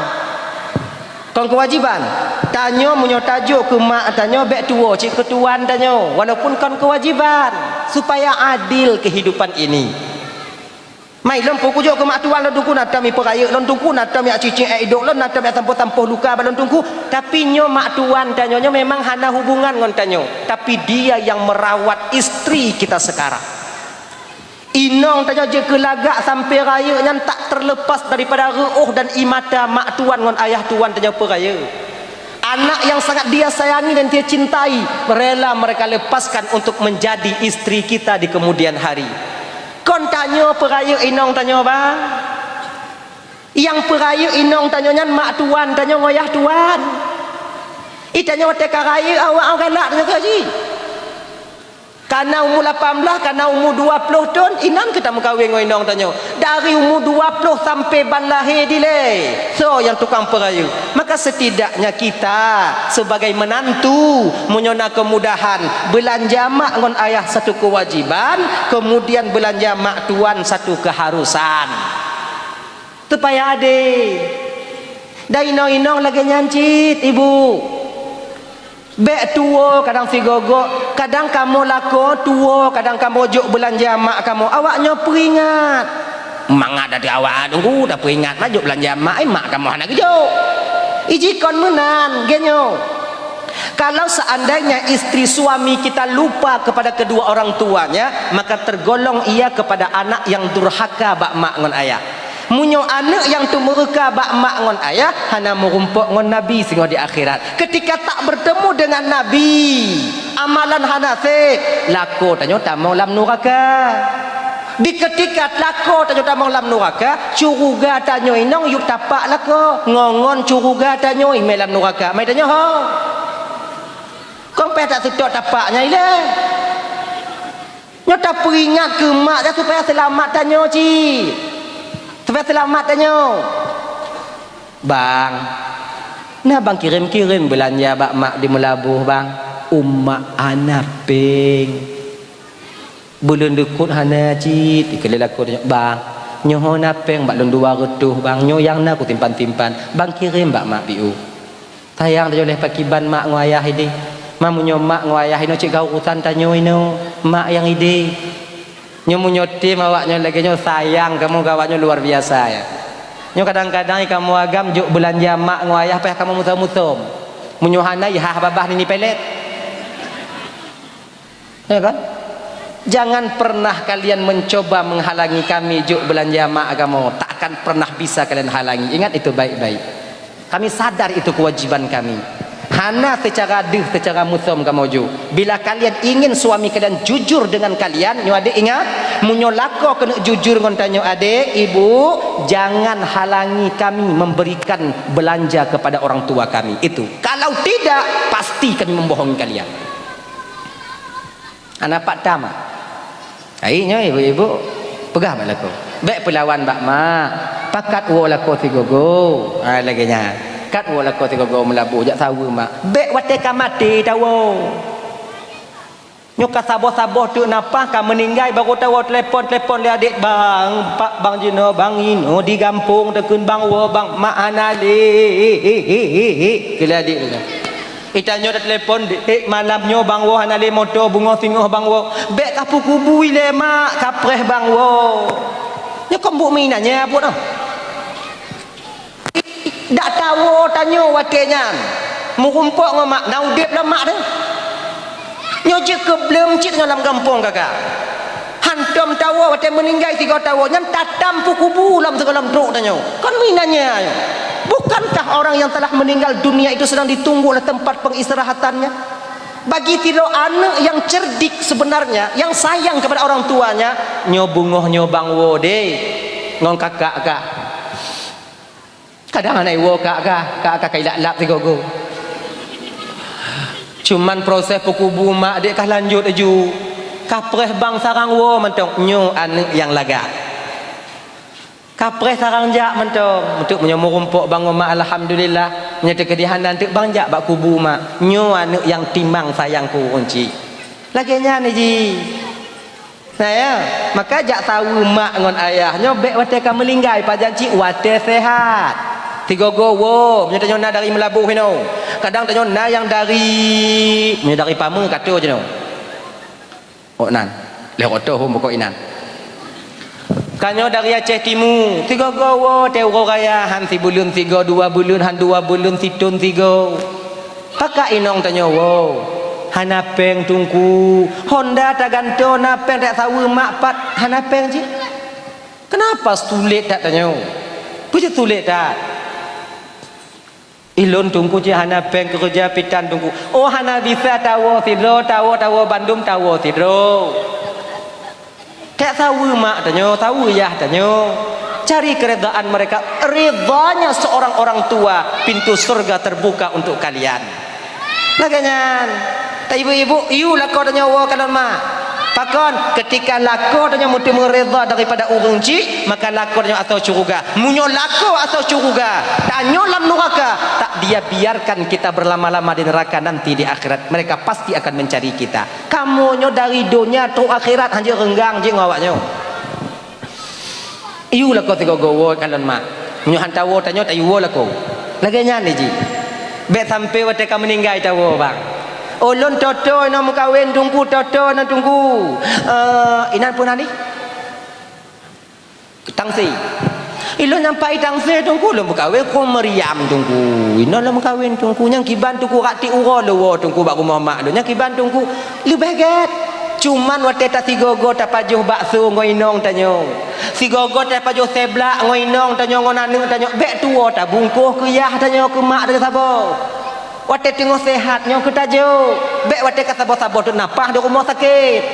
Kon keuwajiban. Tanyoe meunyoe tajok keu mak tanyoe bék tuwoe cit keu tuan tanyoe, walaupun kon keuwajiban, supaya adil kehidupan ini. Mai lôn peukujok keu mak tuan lôn teungku, na tom ipeurayeuk lôn teungku, na tom jak cicing ék idok lôn, na tom jak sampôh-sampôh luka bak lôn teungku. Tapi nyoe mak tuan tanyoe nyoe memang hana hubungan ngon tanyoe, tapi dia yang merawat istri kita sekarang. Inong tanyoe jeuet keu lagak sampai rayeuk nyan tak terlepas daripada reuôh dan ie mata mak tuan ngon ayah tuan tanyoe peurayeuk. Anak yang sangat dia sayangi dan dia cintai, rela mereka lepaskan untuk menjadi istri kita di kemudian hari. Kon tanyoe peurayeuk inong tanyoe, bang. Nyang peurayeuk inong tanyoe nyan mak tuan tanyoe ngon ayah tuan. Ie tanyoe watée ka rayeuk awak galak tanyoe keu jih. Kana umu lapan blaih, kana umu dua ploh thon, inan keuh tameukawen ngon inong tanyoe. Dari umu dua ploh sampai ban lahé dilée, soe nyang tukang peurayeuk? Maka setidaknya kita sebagai menantu, meunyoe na keumudahan, beulanja mak ngon ayah satu keuwajiban, keumudian beulanja mak tuan satu keuharosan. Supaya adé. Dan inong-inong lagée nyan cit, ibu. Bék tuwoe kadang sigoe-goe, kadang kamoe lakoe tuwoe, kadang kamoe jok beulanja mak kamoe, awak nyoe peuingat. Mangat ateueh awak teungku tapeuingat, na jok beulanja mak, eh, mak kamoe hana geujok. Iji kon meunan, geuh nyoe. Kalau seandainya istri suami kita lupa kepada kedua orang tuanya, maka tergolong ia kepada anak yang durhaka bak mak ngon ayah. Meunyoe aneuk nyang teumeureuka bak mak ngon ayah, hana meurumpok ngon Nabi singoh di akhirat. Ketika tak bertemu dengan Nabi, amalan hana sép, lakoe tanyoe tamong lam nuraka. Di ketika lakoe tanyoe tamong lam nuraka, curuga tanyoe inong yub tapak lakoe, ngon-ngon curuga tanyoe imé lam nuraka. Mai tanyoe ho. Kong payah taseutôt tapak nyan ilée. Nyoe tapeuingat keu mak nyan supaya seulamat tanyoe cit. Supaya seulamat tanyoe. Bang, na bang kirém-kirém beulanja bak mak di Meulaboh, bang. Umak hana péng. Buleuen deukot hana cit, dikeue lé lakoe tanyoe, "Bang, nyoe ho na péng bak lôn dua reutôh, bang. Nyoe nyang na kusimpan-simpan. Bang kirém bak mak piôh." Sayang tanyoe lé pakriban mak ngon ayah idéh. Ma meunyoe mak ngon ayah inoe cit ka urosan tanyoe inoe, mak nyang idéh. Nyoe meunyoe tem awak nyoe lagée nyoe sayang kamoe keu awak nyoe luar biasa, ya. Nyoe kadang-kadang kamoe agam jok beulanja mak ngon ayah payah kamoe musom-musom. Meunyoe hana, ihah babah nini pelet. Ya kan? Jangan pernah kalian mencoba menghalangi kami jok beulanja mak kamoe. Tak akan pernah bisa kalian halangi. Ingat itu baik-baik. Kami sadar itu kewajiban kami. Hana seucara deuh, seucara musom kamoe ju. Bila kalian ingin suami kalian jujur dengan kalian, nyoe adék ingat, meunyoe lakoe keuneuk jujur ngon tanyoe adék, ibu, jangan halangi kami memberikan belanja kepada orang tua kami. Itu. Kalau tidak, pasti kami membohongi kalian. Hana pat tam, ah. Hai nyoe ibu-ibu, peugah bak lakoe. Bék peulawan bak mak, pakat woe lakoe sigogo. Ha, lagée nyan. Kat woe lakoe sigogo meulaboh jak saweue mak. Bék watée ka maté tawoe. Nyoe ka saboh-saboh teuk nafah ka meuninggai baru tawoe telepon-telepon lé adék, "Bang, pak bang jinoe bang inoe di gampông takheun bang woe bang mak hana lé." Keu lé adék lagée. Itanyoe tatelepon, "Dek, malam nyoe bang woe hana lé moto, beungoh singoh bang woe." "Bék kapeukubu ilée mak, kapreh bang woe." Nyoe kon buet meuinan nyan buet ah. Dak tawoe tanyoe watée nyan. Meurumpok ngon mak, na udeb lom mak teuh. Nyoe jeuet keu bleum cit nyoe lam gampông gata. Hantom tawoe watée meuninggai sigoe tawoe, nyan tatam peukubu lam sigohlom trok tanyoe. Kon meuinan nyan nyoe. Bukankah orang yang telah meninggal dunia itu sedang ditunggu oleh tempat pengistirahatannya? Bagi sidroe aneuëk yang cerdik sebenarnya, yang sayang kepada orang tuanya, nyoe beungoh nyoe bang woe deh ngon kakak kah. Kadang hana iwoe kak kah, kak kah ka ilap-lap sigogo. Cuman proses peukubu mak dek kah lanjut laju. Kapreh bang sarang woe mantong, nyoe aneuëk nyang lagak. Kapreh sarang jak mantong. Untuk meunyoe meurumpok bang ngon mak, alhamdulillah. Meunyoe teukeudi hana, teuk bang jak bak kubu mak. Nyoe aneuëk nyang timang sayang keu ureuëng chik. Lagée nyan ji. Nah ya, maka jak saweue mak ngon ayah nyoe bék watée ka meuninggai, pajan cit watée sehat. Sigogo woe, meunyoe tanyoe na dari Meulaboh inoe. Kadang tanyoe na nyang dari, meunyoe dari Pame ka toe jinoe. Ôk nan, lheueh rot toh hom bukon inan. Ka nyoe dari Aceh Timu, sigogo woe teuh uroe raya, han sibuleuen sigoe, dua buleuen, han dua buleuen, sithon sigoe. Pakak inong tanyoe woe, hana péng Teungku. Honda tagantoe na péng, tajak saweue mak pat hana péng cit. Kenapa sulet that tanyoe? Peue jeuet sulet that? Ilôn Teungku cit hana péng keureuja pitan Teungku. Oh, hana bisa tawoe sidroe, tawoe, tawoe bandum tawoe sidroe. Tajak saweue mak tanyoe, saweue yah tanyoe. Cari keridhaan mereka. Ridhanya seorang orang tua, pintu surga terbuka untuk kalian. Lagée nyan. Ibu-ibu, yue lakoe tanyoe woe kalon mak. Pakon? Ketika lakoe tanyoe meuteumé ridha daripada ureuëng chik, maka lakoe tanyoe asoe syeuruga. Meunyoe lakoe asoe syeuruga, tanyoe lam nuraka, tak dia biarkan kita berlama-lama di neraka nanti di akhirat. Mereka pasti akan mencari kita. Kamoe nyoe dari donya trok akhirat, han jeuet reunggang jih ngon awak nyoe. Yue lakoe sigogo woe kalon mak. Meunyoe han tawoe tanyoe, tayue woe lakoe. Lagée nyan jih. Bék sampoe watée ka meuninggai tawoe bang. Ulôn toe-toe inong meukawen Teungku, toe-toe inong Teungku. Eh, inan peue nan jih? Tangse. Ilôn nyang pai tangse Teungku, lôn meukawen keu Maryam Teungku. Inong lôn meukawen Teungku, nyang kiban Teungku rak tiep uroe lôn woe Teungku bak rumoh mak lôn. Nyang kiban Teungku leubeh gét. Cuman watée tasigogo tapajoh bakso ngon inong tanyoe. Sigogo tapajoh seblak ngon inong tanyoe ngon aneuëk tanyoe. Bék tuwoe tabungkôh keu yah tanyoe keu mak tanyoe saboh. Watée teungoh sehat nyoe keuh tajok, bék watée ka saboh-saboh teuk na paih di rumoh sakét.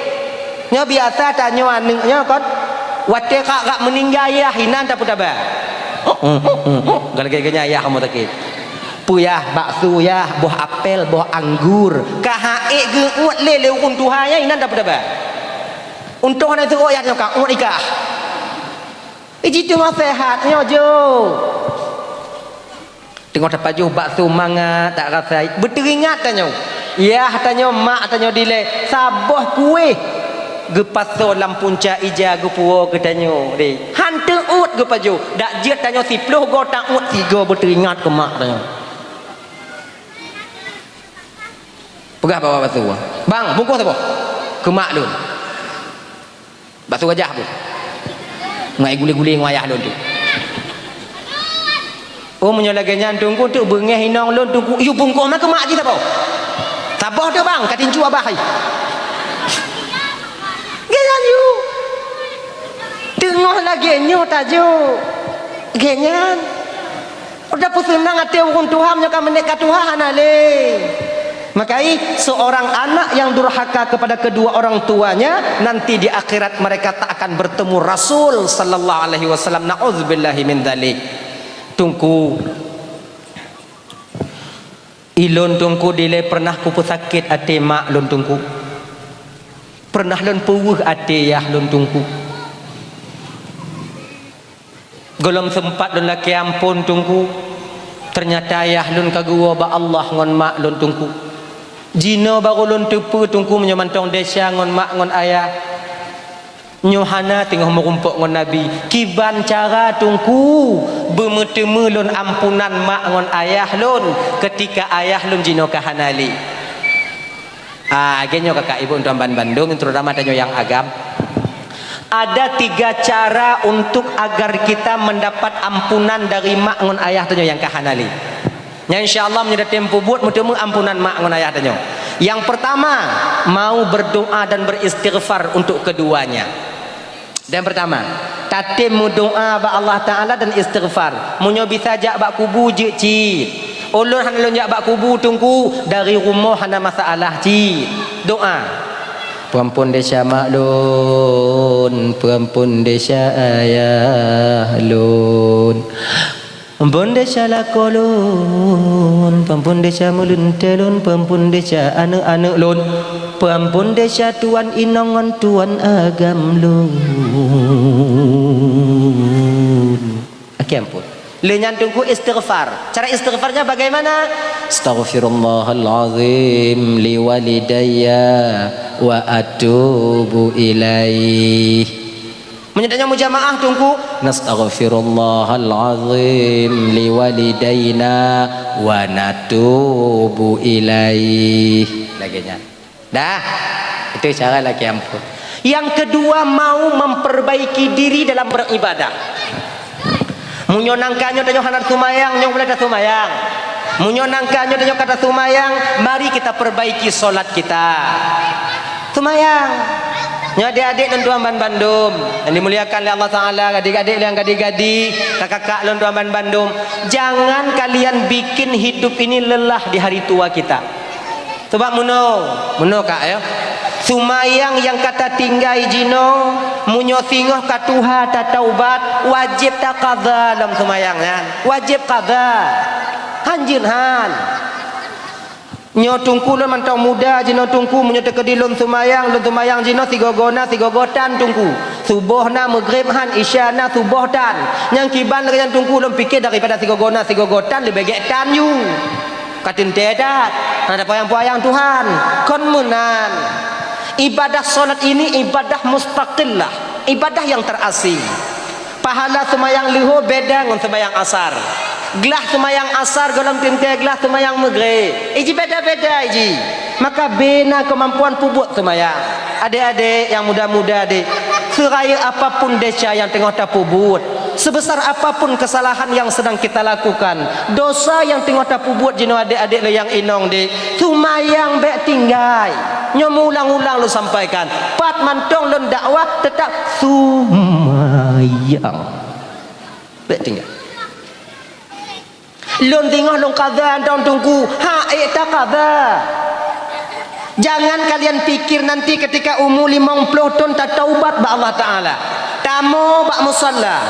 Nyoe biasa tanyoe aneuëk nyoe kon, watée ka rab meuninggai yah inan tapeutaba. Galak-galak nyan yah rumoh sakét. Peue yah, bakso yah, boh apel, boh anggur. Ka han ék geuuet lé lé ureuëng tuha nyan inan tapeutaba. Untông hana teuôt yah nyoe ka uet ikah. Iji teungoh sehat nyoe jok. Teungoh tapajoh bakso mangat tak rasai, beuteuringat tanyoe. Yah tanyoe, mak tanyoe dilée saboh kueh geupasoe lam punca ija geupuwoe keu tanyoe deh. Han teuôt geupajoh, dak jeuet tanyoe siploh goe tauôt sigoe beuteuringat keu mak tanyoe. Peugah bak bakso, "Bang, bungkôh saboh keu mak lôn." Bakso gajah pun. Ngai gule-gule ngon ayah lôn tu. Oh, meunyoe lagée nyan Teungku, teuk beungéh inong lôn Teungku, yue bungkôh ma keu mak jih saboh. Saboh teuh bang, ka tincu abah hai. Gée nyan yue. Teungoh lagée nyoe tajok. Gée nyan. Udah peuseunang até ureuëng tuha meunyoe ka meuneuk ka tuha hana lé. Maka i, seorang anak yang durhaka kepada kedua orang tuanya, nanti di akhirat mereka tak akan bertemu Rasul sallallahu alaihi wasallam. Na'udzubillahi min dzalik. Teungku, ilôn Teungku dilée pernah kupeusakét até mak lôn Teungku. Pernah lôn peuweueh até yah lôn Teungku. Gohlom seumpat lôn lakée amphon Teungku, teunyata ayah lôn ka geuwoe bak Allah ngon mak lôn Teungku. Jinoe barô lôn teupeue Teungku meunyoe mantong desya ngon mak ngon ayah. Nyoe hana teungoh meurumpok ngon Nabi. Kiban cara Teungku beumeuteumé lôn ampunan mak ngon ayah lôn keutika ayah lôn jinoe ka hana lé. Ah, lagée nyoe kakak ibu tuan ban bandum, terutama tanyoe nyang agam. Ada tiga cara untuk agar kita mendapat ampunan dari mak ngon ayah tanyoe nyang ka hana lé. Nyang insya Allah meunyoe tatem peubuet meuteumé ampunan mak ngon ayah tanyoe. Yang pertama, mau berdoa dan beristighfar untuk keduanya. Dan pertama, tatem meudoa bak Allah Taala dan istighfar. Meunyoe bisa jak bak kubu jeuet cit. Ulôn hana lôn jak bak kubu Teungku, dari rumoh hana masalah cit. Doa. Peuampon desya mak lôn, peuampon desya ayah lôn. Peuampon desya lakoe lôn, peuampon desya meuleuntée lôn, peuampon desya aneuëk-aneuëk lôn, peuampon desya tuan inong ngon tuan agam lôn. Akhé ampon. Lé nyan Teungku istighfar. Cara istighfarnya bagaimana? Astaghfirullahal azim li walidayya wa atubu ilaih. Meunyoe tanyoe meujamaah Teungku, nastaghfirullahal azim liwalidaina wa natubu ilaih. Lagée nyan. Dah. Itu cara lakée ampon. Yang kedua, mau memperbaiki diri dalam beribadah. Meunyoe nangka nyoe tanyoe hana teumayang, nyoe mulai teumayang. Meunyoe nangka nyoe tanyoe ka teumayang, mari kita perbaiki solat kita. Teumayang. Nyoe adik-adik lôn tuan ban bandum, nyang dimuliakan lé Allah Taala, adik-adik nyang gadi-gadi, kakak-kakak lôn tuan ban bandum, jangan kalian bikin hidup ini lelah di hari tua kita. Sabab meunoe, meunoe kak ya. Teumayang nyang ka tatinggai jinoe, meunyoe singoh ka tuha tataubat, wajéb taqadha lom teumayang nyan. Wajéb qadha. Hanjeuet han. Nyoe Teungku lôn mantong muda jinoe Teungku, meunyoe teukeudi lôn teumayang, lôn teumayang jinoe sigoe-goe na sigoe-goe tan Teungku. Suboh na, Maghrib han, Isya na, Suboh tan. Nyang kiban lagée nyan Teungku lôn pike daripada sigoe-goe na sigoe-goe tan leubeh gét tan yu. Ka teuntée that, hana tapeuayang-peuayang Tuhan. Kon meunan. Ibadah solat ini ibadah mustaqillah, ibadah yang terasing. Pahala seumayang leuhô beda ngon seumayang asar. Glah seumayang asar gohlom teuntée glah seumayang Maghrib. Iji beda-beda iji. Maka bina keumampuan peubuet seumayang. Adék-adék nyang muda-muda deh, seurayeuk apapun desya nyang teungoh tapeubuet, sebesar apapun kesalahan yang sedang kita lakukan, dosa nyang teungoh tapeubuet jinoe adék-adék lé nyang inong deh, seumayang bék tinggai. Nyoe meuulang-ulang lôn sampaikan, pat mantong lôn dakwah teutap seumayang. Bék tinggai. Lôn singoh lôn qadha mantong Teungku, hak ék taqadha. Jangan kalian pikir nanti ketika umu limong ploh thon tataubat bak Allah Taala. Tamoe bak musalla.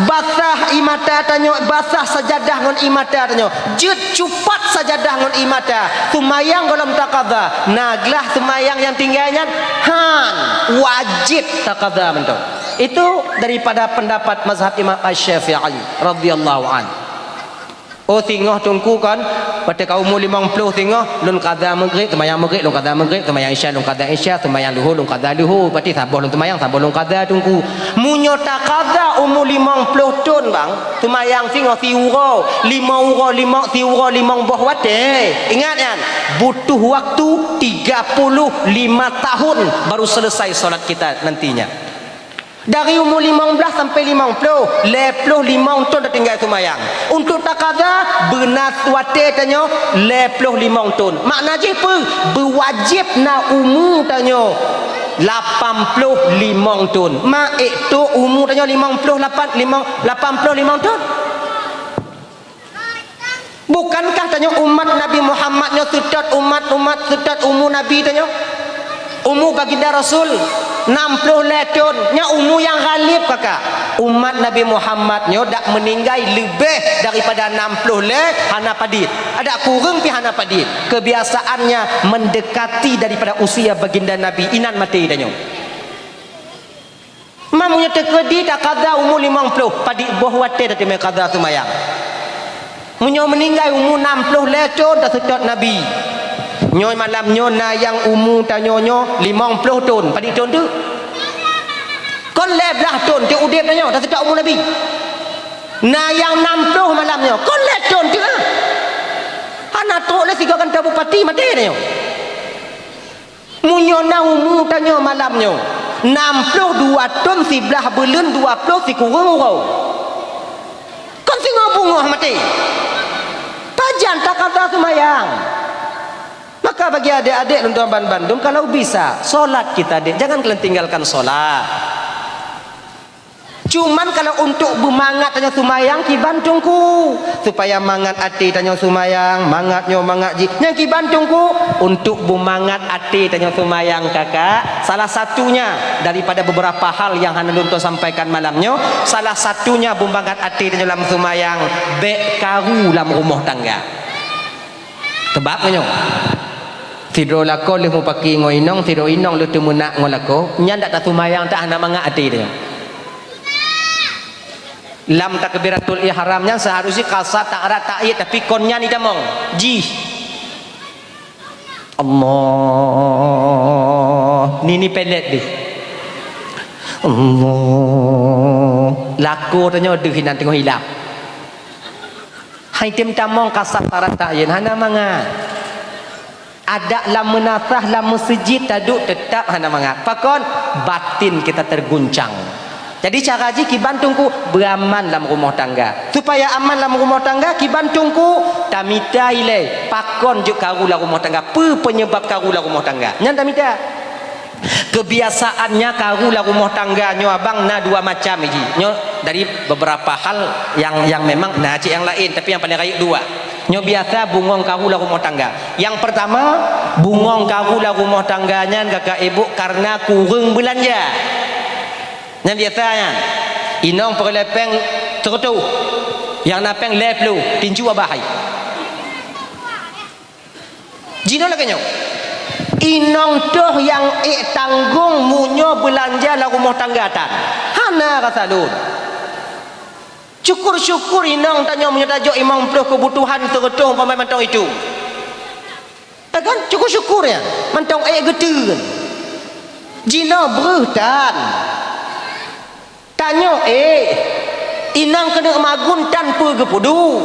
Basah ie mata tanyoe, basah sajadah ngon ie mata tanyoe. Jeuet cupat sajadah ngon ie mata. Seumayang gohlom taqadha. Na glah seumayang nyang tinggai nyan, han, wajéb taqadha mantong. Itu daripada pendapat mazhab Imam Asy-Syafi'i radhiyallahu anhu. Oh singoh Teungku kon, watée ka umu limong ploh singoh, lôn qadha Maghrib, seumayang Maghrib, lôn qadha Maghrib, seumayang Isya, lôn qadha Isya, seumayang leuhô, lôn qadha leuhô, berarti saboh lôn seumayang, saboh lôn qadha Teungku. Meunyoe taqadha umu limong ploh thon bang, seumayang singoh siuroe, limong uroe, limong siuroe, limong boh watée. Ingat nyan, butuh waktu tiga puluh lima tahun baru selesai solat kita nantinya. Dari umu limong blaih sampai limong ploh, lhée ploh limong thon tatinggai seumayang. Untuk taqadha, beuna watée tanyoe lhée ploh limong thon. Makna jih peue? Beuwajéb na umu tanyoe lapan ploh limong thon. Ma ék trok umu tanyoe limong ploh lapan, limong, lapan ploh limong thon. Bukankah tanyoe umat Nabi Muhammad nyoe seutôt umat-umat seutôt umu Nabi tanyoe? Umu Baginda Rasul nam ploh lhée thon, nyan umu nyang ghalib, kakak. Umat Nabi Muhammad nyoe dak meuninggai leubeh daripada nam ploh lhée hana padit. Adak kureueng pih hana padit. Kebiasaannya mendekati daripada usia Baginda Nabi, inan maté tanyoe. Ma meunyoe teukeudi taqadha umu limong ploh, padit boh watée tateumé qadha seumayang. Meunyoe meuninggai umu nam ploh lhée thon taseutôt Nabi. Nyoe malam nyoe na nyang umu tanyoe nyoe limong ploh thon, padit thon teuk? Kon lhée blaih thon teuk udeb tanyoe taseutôt umu Nabi. Na nyang nam ploh malam nyoe, kon lhée thon teuk ah. Hana trok lé sigoe gantoe bupati maté tanyoe. Meunyoe na umu tanyoe malam nyoe, nam ploh dua thon siblaih buleuen dua ploh sikureueng uroe. Kon singoh beungoh maté. Pajan taqadha seumayang. Maka bagi adék-adék lôn tuan banmandum, kalau bisa, solat kita, dek, jangan kalian tinggalkan solat. Cuman kalau untuk beumangat tanyoe seumayang kiban Teungku, supaya mangat até tanyoe seumayang, mangat nyoe mangat jih, nyang kiban Teungku, untuk beumangat até tanyoe seumayang, kakak, salah satunya daripada beberapa hal yang hana lôn sampaikan malam nyoe, salah satunya beumangat até tanyoe lam seumayang, bék karu lam rumoh tangga. Teubab nyoe. Sidroe lakoe lheueh mupaki ngon inong, sidroe inong lheueh teumeunak ngon lakoe, nyan dak taseumayang, tak hana mangat até tanyoe. Lam takbiratul ihram nyan seharusnya kasar, tak rata, iya, tapi kon nyan itamong. Jih. Allah. Nini pelet deh. Allah. Lakoe tanyoe deuh inan teungoh ilap. Hai tem tamong kasar tarat tak yen hana mangat. Adak lam meunasah lam meuseujid taduek teutap hana mangat. Pakon? Batin kita terguncang. Jadi cara jih kiban Teungku, beuaman lam rumoh tangga. Supaya aman lam rumoh tangga, kiban Teungku, tamita ilée pakon jeuet karu lam rumoh tangga, peue peunyeubab karu lam rumoh tangga. Nyan tamita. Kebiasaannya karu lam rumoh tangga nyoe abang na dua macam jih. Nyoe dari beberapa hal yang, yang memang na cit nyang laén, tapi nyang paling rayeuk dua. Nyoe biasa bungong karu lam rumoh tangga. Nyang pertama, bungong karu lam rumoh tangga nyan kakak ibu karena kureueng beulanja. Nyan biasa nyan. Inong peureulée péng seureutôh, nyang na péng lhée ploh, tinju abah hai. Jinoe lagée nyoe. Inong toh nyang ék tanggong meunyoe beulanja lam rumoh tangga tan. Hana rasa lôn. Syukur-syukur inong tanyoe meunyoe tajok limong ploh keubutuhan seureutôh umpama mantong itu. Ya kan? Syukur-syukur nyan. Mantong ék geuteun. Jinoe breuh tan. Tanyoe, eh, inong keuneuk magun tan peue geupeuduek.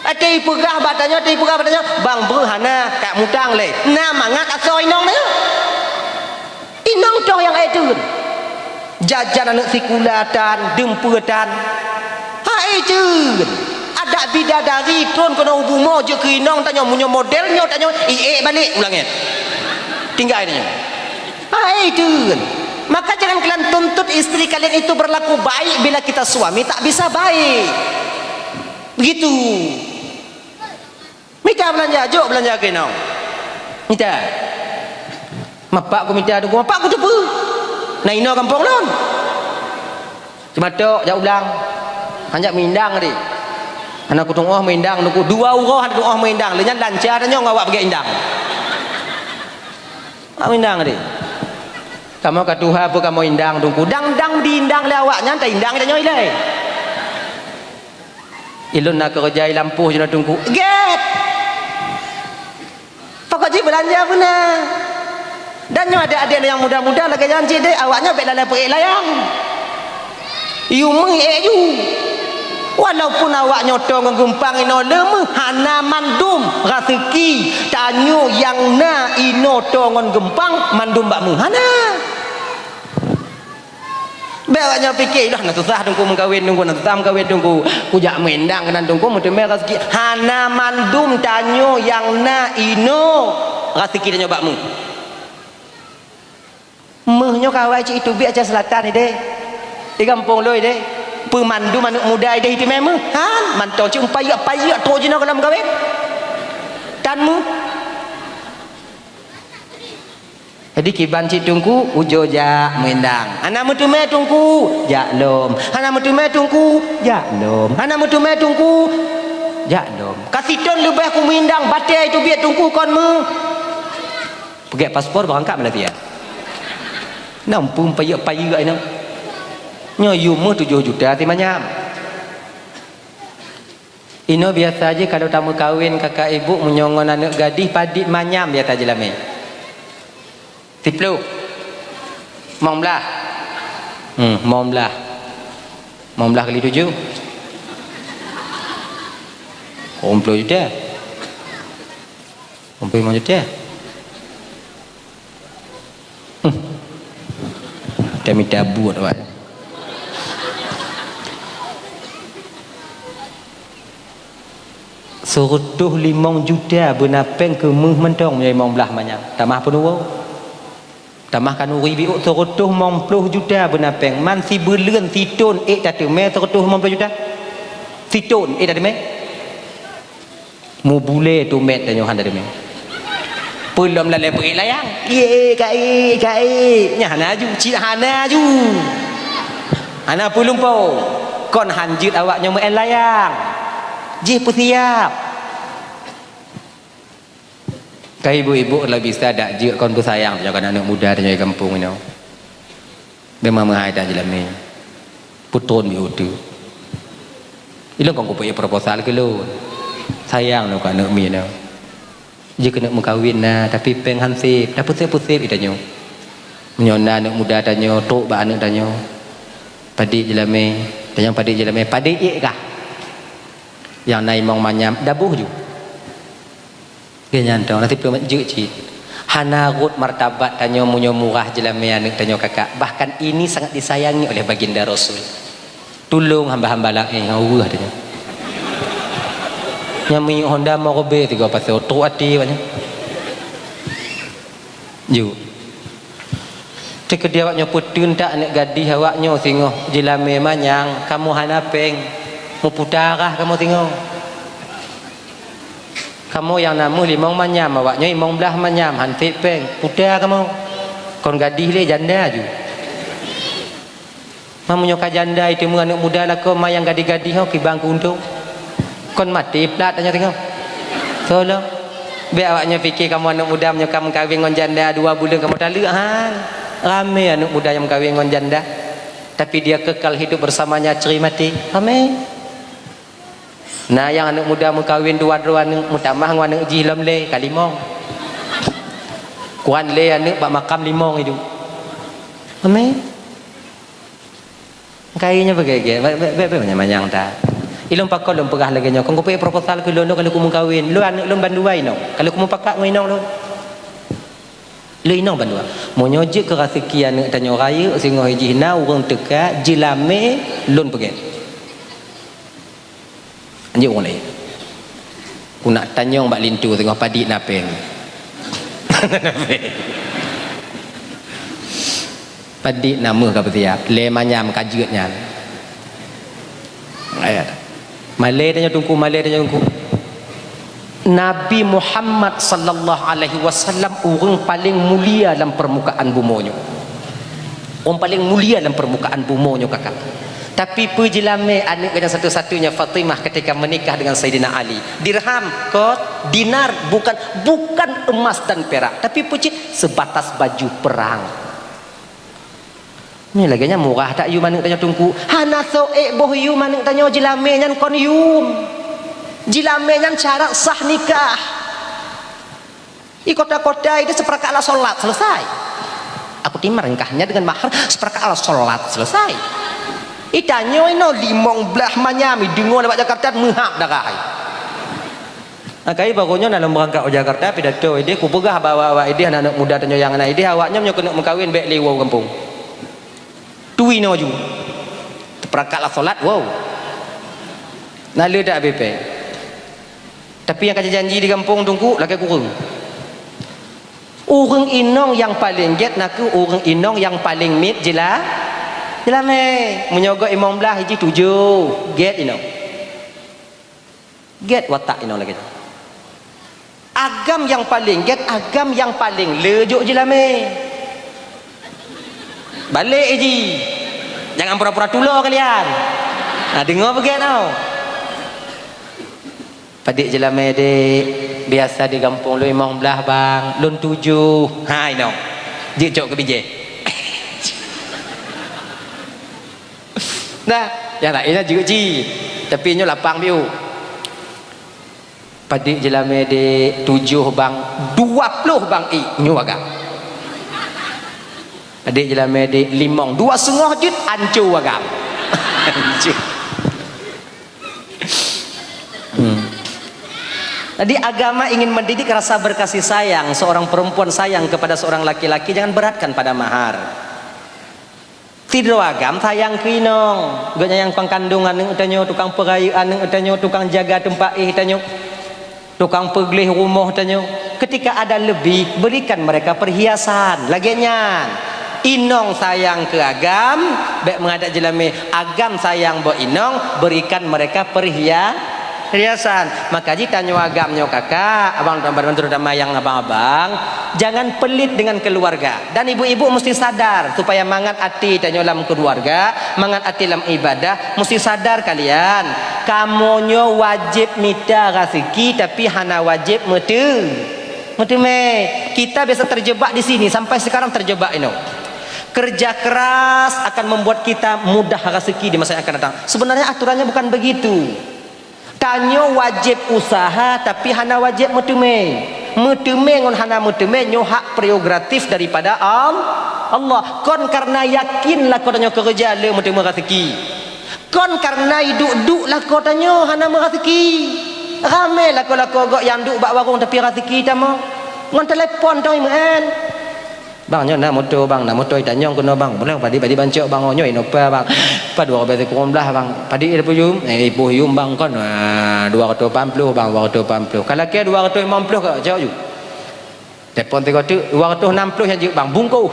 Até ipeugah bak tanyoe, até ipeugah bak tanyoe, bang breuh hana, ka mutang lé. Na mangat asoe inong nyoe. Inong toh nyang ék teun. Jajan aneuk sikula tan, dum peue tan. Ha ék teun. Adak bidadari tron keunoe u bumoe jeuet keu inong tanyoe, meunyoe model nyoe tanyoe, i ék balek ulang nyan. Tinggai tanyoe. Hai teun, maka jangan kalian tuntut istri kalian itu berlaku baik bila kita suami tak bisa baik. Begitu. Mita beulanja, jok beulanja keu inong. Mita. Mapak ku mita, dukung mapak ku teupeu. Na inoe gampông lôn. Cuma tok jak ulang. Hanjak meundang tadi. Hana kutu'oh meundang, dukung dua uroe hana tu'oh meundang. Lé nyan lanca tanyoe ngon awak peugét indang. Awak indang deh. Kamoe ka tuha peue kamoe indang Teungku. Dang-dang diindang lé awak nyan, taindang tanyoe ilée. Ilôn na keureuja i lampôh jinoe Teungku. Gét! Pokok jih beulanja beuna. Dan nyoe adék-adék nyang muda-muda lagée nyan cit deh, awak nyoe bék lalée peuék layang. Yue meuék ju. Walaupun awak nyoe toe ngon geumpang inoe le meuh, hana mandum raseuki tanyoe nyang na inoe toe ngon geumpang mandum bak meuh, hana. Bék awak nyoe pike, "Ilah na susah Teungku meukawen Teungku, na susah meukawen Teungku. Kujak meundang keunan Teungku, meuteumé raseuki." Hana mandum tanyoe nyang na inoe raseuki tanyoe bak meuh. Meuh nyoe ka awai cit i Tubik Aceh Selatan ideh, i gampông lôn ideh. Peumandum aneuk muda ideh itimé meuh? Han, mantong cit payeuek-payeuek trok jinoe keu lôn meukawen. Tan meuh. Jadi kiban cit teungku, ujoe jak meuindang. Hana meuteumé teungku, jak lom. Hana meuteumé teungku, jak lom. Hana meuteumé teungku, jak lom. Ka sithon leubeh kumeuindang, batée teubiet teungku kon meuh. Peugét paspor beurangkat Malaysia. Nam peumpayeuek-payeuek inong. Nyoe yum meuh tujoh juta timanyam. Inoe biasa jih kalau tameukawen kakak ibu meunyoe ngon aneuk gadih padit manyam biasa jilamé. Siploh. Limong blaih. Hmm, limong blaih. Limong blaih kali tujoh. Limong ploh juta. Limong ploh limong juta. Hmm. Dah mita buet awak. Seureutôh limong juta beuna péng keu meuh mantong meunyoe limong blaih manyam. Tamah peunuwoe. Tamah kanuri biôk seureutôh limong ploh juta beuna péng. Man sibuleuen sithon ék tateumé seureutôh limong ploh juta? Sithon ék tateumé? Mubulée tumét tanyoe hana deungoe. Peulom lalée peuék layang. Ié, kaék, kaék. Nyan hana aju, cit hana aju. Hana peulumpo. Kon han jeuet awak nyoe meuén layang. Jih peusiab. Ka ibu-ibu lagée bisa dak jeuet kon peusayang tanyoe keu aneuk muda tanyoe di gampông inoe. Memang meuhai that jilamé. Putron biôh teuk. Ilôn kon kupeuék proposal keu lôn. Sayang lôn keu aneuk miet nyoe. Jeuet keuneuk meukawen na, tapi péng han sép. Dah peusép-peusép i tanyoe. Meunyoe na aneuk muda tanyoe, trok bak aneuk tanyoe. Padit jilamé, tanyoe padit jilamé, padit ék kah. Nyang na imong manyam, daboh ju. Geuh nyan toh, na siploh jeuet cit. Hana rhot martabat tanyoe meunyoe murah jilamé aneuk tanyoe kakak. Bahkan ini sangat disayangi oleh baginda Rasul. Tulông hamba-hamba laén nyang weueh tanyoe. Nyang miyueb Honda mau robek tiga pasal trok até awak nyan. Ju. Teukeudi awak nyoe peuteun that aneuk gadih awak nyoe singoh jilamé manyang, kamoe hana péng, meuputa rhah kamoe singoh. Kamoe nyang na meuh limong manyam, awak nyoe limong blaih manyam, han sép péng, puta kamoe. Kon gadih lé janda ju. Ma meunyoe ka janda, iteumé aneuk muda lakoe ma nyang gadih-gadih nyoe kiban keu untông. Kon maté plat tanyoe singoh. Soe lom. Bék awak nyoe pike kamoe aneuk muda meunyoe ka meukawen ngon janda dua buleuen kamoe taleuek, han. Ramé aneuk muda nyang meukawen ngon janda. Tapi dia kekal hidup bersamanya cri mati. Ramé. Na nyang aneuk muda meukawen dua droe aneuk, meutamah ngon aneuk jih lom lé, ka limong. Kuan lé aneuk bak makam limong idup. Ramé. Kayée nyoe beugét-gét, bék, bék, bék, bék manyang-manyang that. Ilôn pakon lôn peugah lagée nyoe, kon kupeuék proposal keu lôn, lôn ka lheueh kumeukawen, lôn aneuk lôn bandua inong, ka lheueh kumeupakat ngon inong lôn. Lôn inong bandua. Meunyoe jeuet keu raseuki aneuk tanyoe rayeuk, singoh jih na ureuëng teuka, jilamé lôn peugét. Anjeuk ureuëng laén. Ku nak tanyong bak linto teungoh padit na péng. Padit na meuh ka peusiab, lé manyam ka jeuet nyan. Ayat. Malée tanyoe teungku, malée tanyoe teungku. Nabi Muhammad sallallahu alaihi wasallam ureuëng paleng mulia lam peurmukaan bumoe nyoe. Ureuëng paleng mulia lam peurmukaan bumoe nyoe kakak. Tapi peue jilamé aneuk geuh nyang satu-satunya Fatimah ketika menikah dengan Saidina Ali? Dirham, kot, dinar, bukan, bukan emas dan perak, tapi peue cit? Sebatas baju perang. Nyoe lagée nyan murah that yum aneuk tanyoe teungku. Hana soe ék boh yum aneuk tanyoe, jilamé nyan kon yum. Jilamé nyan syarat sah nikah. Di kota-kota itu seperangkat alat sholat selesai. Aku timar nikahnya dengan mahar seperangkat alat sholat selesai. Itanyoe inoe limong blaih manyam, ideungoe lewat Jakarta meuhab darah. Nah, kai bagoe nyoe na lôn beurangkat u Jakarta pidato ideh, kupeugah bak awak-awak ideh, aneuk muda tanyoe nyang na ideh, awak nyoe meunyoe keuneuk meukawen bék lé woe u gampông. Tui nyoe ju. Teupeurangkat lam solat, woe. Na le that habéh péng. Tapi nyang ka janji di gampông teungku lakée kureueng. Ureuëng inong nyang paleng gét nakeuh ureuëng inong nyang paleng miet jila-, Jeulamé, meunyoe gob limong blaih jih tujoh, gét inong. Gét watak inong lagée nyan. Agam nyang paleng gét, agam nyang paleng le jok jeulamé. Balek jih. Jangan pura-pura tulo kalian. Ha, deungoe beugét tau. Padit jeulamé dek, biasa di gampông lôn limong blaih bang, lôn tujoh. Ha, inong. Jeuet cok keu bijéh. Nah, nyang laén nyan jeuet cit. Tapi nyoe lapang biôh. Padit jeulamé dek, tujoh bang, dua ploh bang, eh, nyoe agam. Padit jeulamé dek, limong, dua seungoh jeuet, anco agam. Anco. Hmm. Jadi agama ingin mendidik rasa berkasih sayang, seorang perempuan sayang kepada seorang laki-laki, jangan beratkan pada mahar. Sidroe agam sayang keu inong, gobnyan nyang pangkandong aneuk tanyoe, tukang peurayeuk aneuk tanyoe, tukang jaga teumpat éh tanyoe, tukang peugleh rumoh tanyoe. Ketika ada lebih, berikan mereka perhiasan. Lagée nyan, inong sayang keu agam, bék meuadak jeulamé, agam sayang bak inong, berikan mereka perhia-, perhiasan. Maka jih tanyoe agam nyoe kakak, abang, terutama nyang abang-abang, jangan pelit dengan keluarga. Dan ibu-ibu mesti sadar supaya mangat até tanyoe lam keuluwarga, mangat até lam ibadah, mesti sadar kalian, kamoe nyoe wajéb mita raseuki tapi hana wajéb meuteu-, meuteumé. Kita biasa terjebak di sini, sampai sekarang terjebak inoe. Kerja keras akan membuat kita mudah raseuki di masa yang akan datang. Sebenarnya aturannya bukan begitu. Tanyoe wajéb useuha, tapi hana wajéb meuteumé. Meuteumé ngon hana meuteumé nyoe hak prerogatif daripada Al-, Allah. Kon kareuna yakin lakoe tanyoe keureuja le meuteumé raseuki. Kon kareuna iduek-duek lakoe tanyoe hana meuraseuki. Ramé lakoe-lakoe gob nyang duek bak warong tapi raseuki tamong. Ngon telepon tanyoe meu'en. Bang, nyoe na moto, bang, na moto itanyong keunoe, bang. Boleh padit-padit bancok, bang, oh, nyoe Innova, bang. Padit dua ribèe sikureueng blah, bang. Padit ipuyum, eh, ipuyum, bang, kon, ah, dua ratus lapan puluh, bang, dua ratus lapan puluh. Kalau ke dua ratus limong puluh ka cok ju. Telepon tiga tu, dua ratus enam puluh nyang jeuet, bang, bungkôh.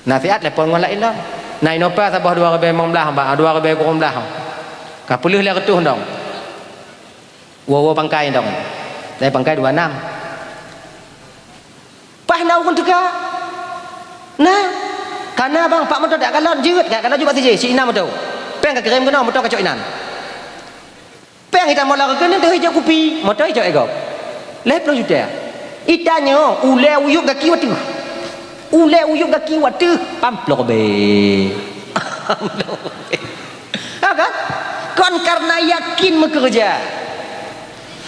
Nasihat telepon ngon laén dong. Na Innova saboh dua ribèe limong blah, bang, dua ribèe sikureueng blah. Ka peuleuh lhèe reutôh dong. Woe-woe pangkai dong. Dari pangkai dua enam. Paih na ureueng teuka. Nah, kana bang, pak moto dak kalon jeuet, dak kalon jeuet bak sijih, si inan moto. Péng ka kirém keunoe, moto ka cok inan. Péng ita mola keukeue nyan teuh ijok kupi, moto ijok ego. Lhèe ploh juta. Itanyoe, ulèe uyueb gaki wateuh. Ulèe uyueb gaki wateuh, pam ploh ribèe. Ha kan? Kon kareuna yakin meukeureuja.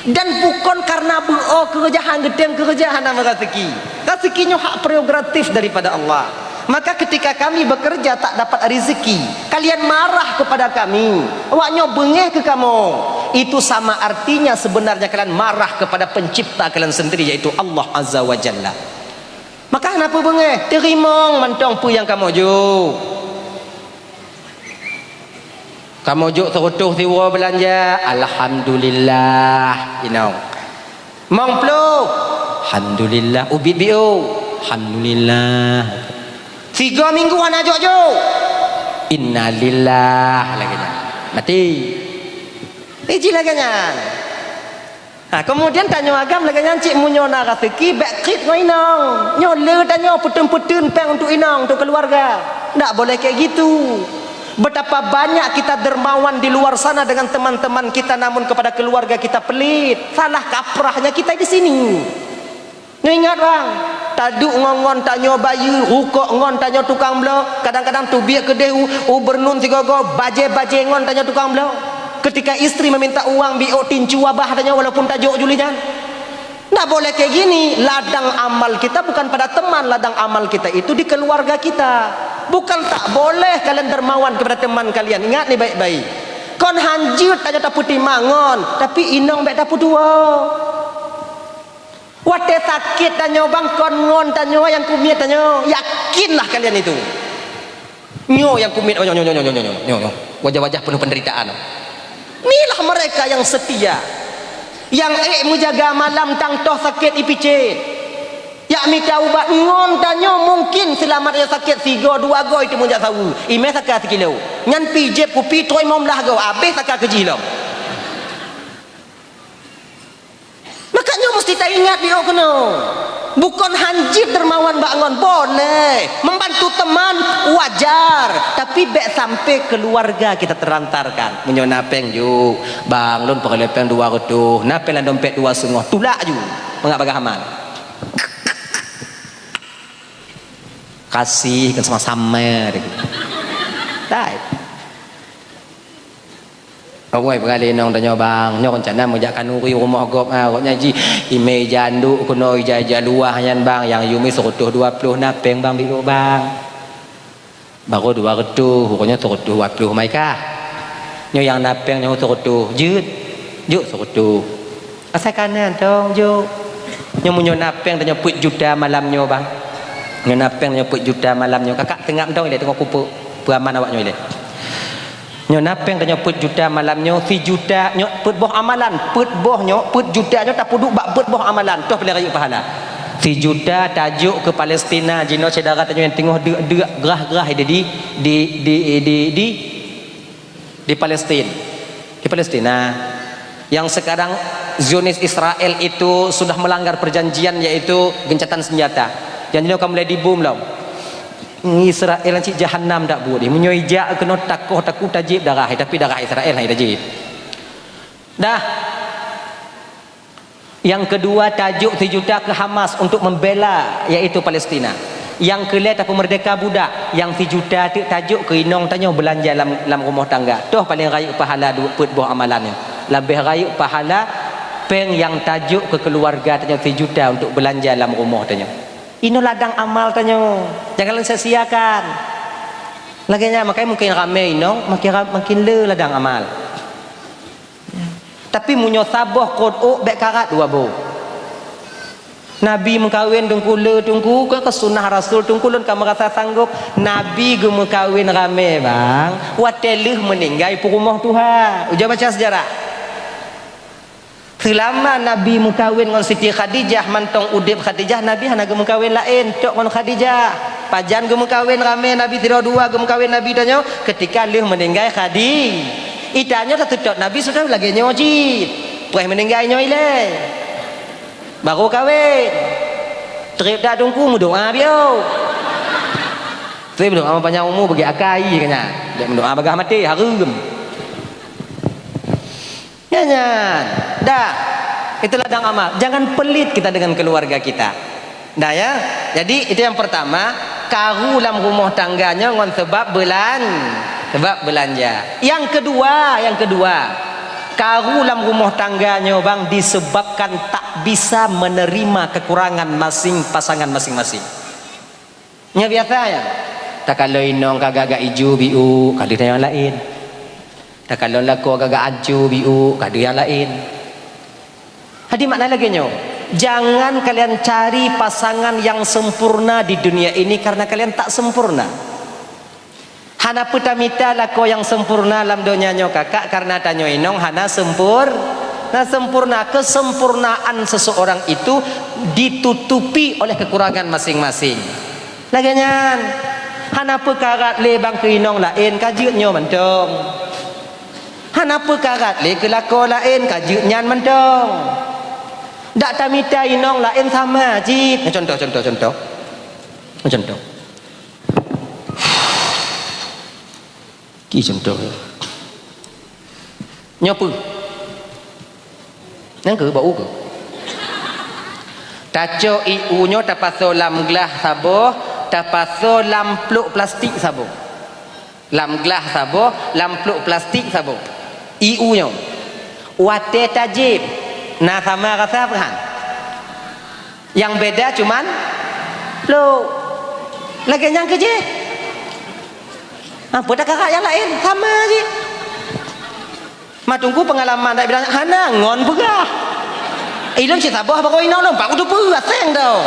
Dan bukon kareuna beu-o keureuja, han geutem keureuja hana meuraseuki. Raseuki nyoe hak prerogatif daripada Allah. Maka ketika kami bekerja tak dapat rezeki, kalian marah kepada kami. Awak nyoe beungéh keu kamoe. Itu sama artinya sebenarnya kalian marah kepada pencipta kalian sendiri, yaitu Allah Azza wa Jalla. Maka hana peue beungéh, teurimong mantong peue nyang kamoe jok. Kamoe jok seureutôh siwoe beulanja, alhamdulillah, inong. Limong ploh, alhamdulillah, ubit biôh, alhamdulillah. Sigoe minggu hana jok-jok, innalillah, lagèe nyan. Maté. Iji lagèe nyan. Ha, keumudian tanyoe agam lagèe nyan cit, meunyoe na raseuki, bèk krit ngon inong. Nyoe le tanyoe peuteun-peuteun péng untuk inong, untuk keuluwarga. Ndak boleh kayak gitu. Betapa banyak kita dermawan di luar sana dengan teman-teman kita, namun kepada keluarga kita pelit. Salah kaprahnya kita di sini. Nyoe ingat bang, taduek ngon-ngon tanyoe bayeue, rukok ngon tanyoe tukang bloe, kadang-kadang teubiet keudeh u, u beureuneun sigoe-goe, bajèe-bajèe ngon tanyoe tukang bloe. Ketika istri meminta uang, biôk tincu abah tanyoe walaupun tajok juli nyan. Ndak boleh kayak gini. Ladang amal kita bukan pada teman, ladang amal kita itu di keluarga kita. Bukan tak boleh kalian dermawan kepada teman kalian. Ingat ni baik-baik. Kon hanjeuet tanyoe tapeutimang ngon, tapi inong bèk tapeuduoe. Watèe sakét tanyoe bang, kon ngon tanyoe nyang kumiet tanyoe. Yakinlah kalian itu. Nyoe nyang kumiet, oh, nyoe, nyoe, nyoe. Wajah-wajah penuh penderitaan. Inilah mereka yang setia. Nyang ék meujaga malam tang toh sakét ipicét. Ya, mita ubat ngon tanyoe mungkin seulamat nyang sakét sigoe dua goe teumeuh jak saweue. Imè saka sikilo. Nyan pi jieb kupi trok limong blah goe, abéh saka keujih lom. Maka nyoe musti taingat di keunoe. Bukon hanjeuet dermawan bak ngon, boleh. Membantu teman, wajar. Tapi bèk sampai keluarga kita terlantarkan. Meunyoe na péng, jok, "Bang, lôn peureulèe péng dua reutôh, na péng lam dompet dua seungoh." Tulak ju. Mangat bagaih amal. Kasih kan sama-sama. Dai. Awai, peugalak inong tanyoe, "Bang, nyoe rencana meujak khanuri rumoh gob, ah, gobnyan jih imè ija anduk keunoe, ija-ija luwah nyan, Bang, nyang yum seureutôh dua ploh na péng, Bang, bit, Bang." Barô dua reutôh, uroe nyoe seureutôh dua ploh mai kah. Nyoe nyang na péng nyoe seureutôh, jeuet. Jok seureutôh. Asai ka na, tong, jok. Nyoe meunyoe na péng tanyoe peuet juta malam nyoe, Bang. Nyoe na péng tanyoe peuet juta malam nyoe. Kakak teungab, tong, ilèe teungoh kupeue, peue aman awak nyoe ilèe. Nyoe na péng tanyoe peuet juta malam nyoe, sijuta, nyoe peuet boh amalan, peuet boh nyoe, peuet juta nyoe tapeuduek bak peuet boh amalan, toh paleng rayeuk pahala. Sijuta tajok keu Palestina, jinoe syedara tanyoe nyang teungoh deuk-deuk, grah-grah di, di, di, di, di, di, di Palestin. Di Palestina. Yang sekarang Zionis Israel itu sudah melanggar perjanjian, yaitu gencatan senjata. Nyang jinoe ka mulai dibom lom. Israel nyan cit jahanam dak buet jih. Meunyoe ijak keunoe takoh taku tajieb darah, tapi darah Israel hana tajieb. Dah. Nyang keudua, tajok sijuta keu Hamas untuk membela, yaitu Palestina. Nyang keulhèe, tapeumeurdeka budak. Nyang sijuta teuk tajok keu inong tanyoe beulanja lam, lam rumoh tangga. Toh paleng rayeuk pahala du-, peuet boh amalan nyoe. Leubeh rayeuk pahala péng nyang tajok keu keuluwarga tanyoe sijuta untuk beulanja lam rumoh tanyoe. Inoe ladang amal tanyoe, jangan lôn sia-siakan. Lagèe nyan, makanya mungkin ramè inong, makin ra-, makin le ladang amal. Tapi meunyoe saboh kot ôk, bèk karat dua boh. Nabi meukawen teungku le teungku, keu, keu sunnah Rasul teungku, lôn ka meurasa sanggop. Nabi geumeukawen ramè, bang, watèe lheueh meuninggai peurumoh tuha. Ujoe baca seujarah. Seulama Nabi meukawen ngon Siti Khadijah, mantong udép Khadijah, Nabi hana geumeukawen laén, tok ngon Khadijah. Pajan geumeukawen ramè Nabi sidroe dua, geumeukawen Nabi tanyoe keutika lheueh meuninggai Khadi-, i tanyoe taseutôt Nabi seutôt lagèe nyoe cit. Preh meuninggai nyoe ilèe. Barô kawen. Trép dak teungku meudoa biôh. Trép meudoa panyang umu bagi akai keu nyan. Dek meudoa bagaih maté, hareuem. Nyan, nyan. Dah. Itulah ladang amal. Jangan pelit kita dengan keluarga kita. Dah ya. Jadi itu yang pertama, karu lam rumoh tangga nyoe ngon sebab belan-, sebab belanja. Yang kedua, yang kedua, karu lam rumoh tangga nyoe bang disebabkan tak bisa menerima kekurangan masing pasangan masing-masing. Nyoe biasa nyan. Takalon inong ka agak-agak ijo biôh, ka deuh nyang laén. Takalon lakoe ka agak ancô biôh, ka deuh nyang laén. Hadi makna lagèe nyoe, jangan kalian cari pasangan yang sempurna di dunia ini karena kalian tak sempurna. Hana peue tamita lakoe nyang sempurna lam donya nyoe kakak, karena tanyoe inong hana sempur-, hana sempurna. Kesempurnaan seseorang itu ditutupi oleh kekurangan masing-masing. Lagèe nyan, hana peukarat lé bang keu inong laén ka jeuet nyoe mantong. Hana peukarat lé keu lakoe laén ka jeuet nyan mantong. Dak tamita inong laén sama cit. Contoh, contoh, contoh. Contoh. Ki contoh. Nyoe peue? Nyang keu bak u keu? Tacok ié u nyoe tapasoe lam glah saboh, tapasoe lam plôk plastik saboh. Lam glah saboh, lam plôk plastik saboh. Ié u nyoe. Watèe tajieb, na sama rasa peuhan? Nyang beda cuman plôk. Lagèe nyan keu jih. Amphon takarak nyang laén, sama jih. Ma teungku peungalaman dak bilang hana ngon peugah. Ilôn cit saboh bagoe inong lôn, pak kuteupeue aseng tau.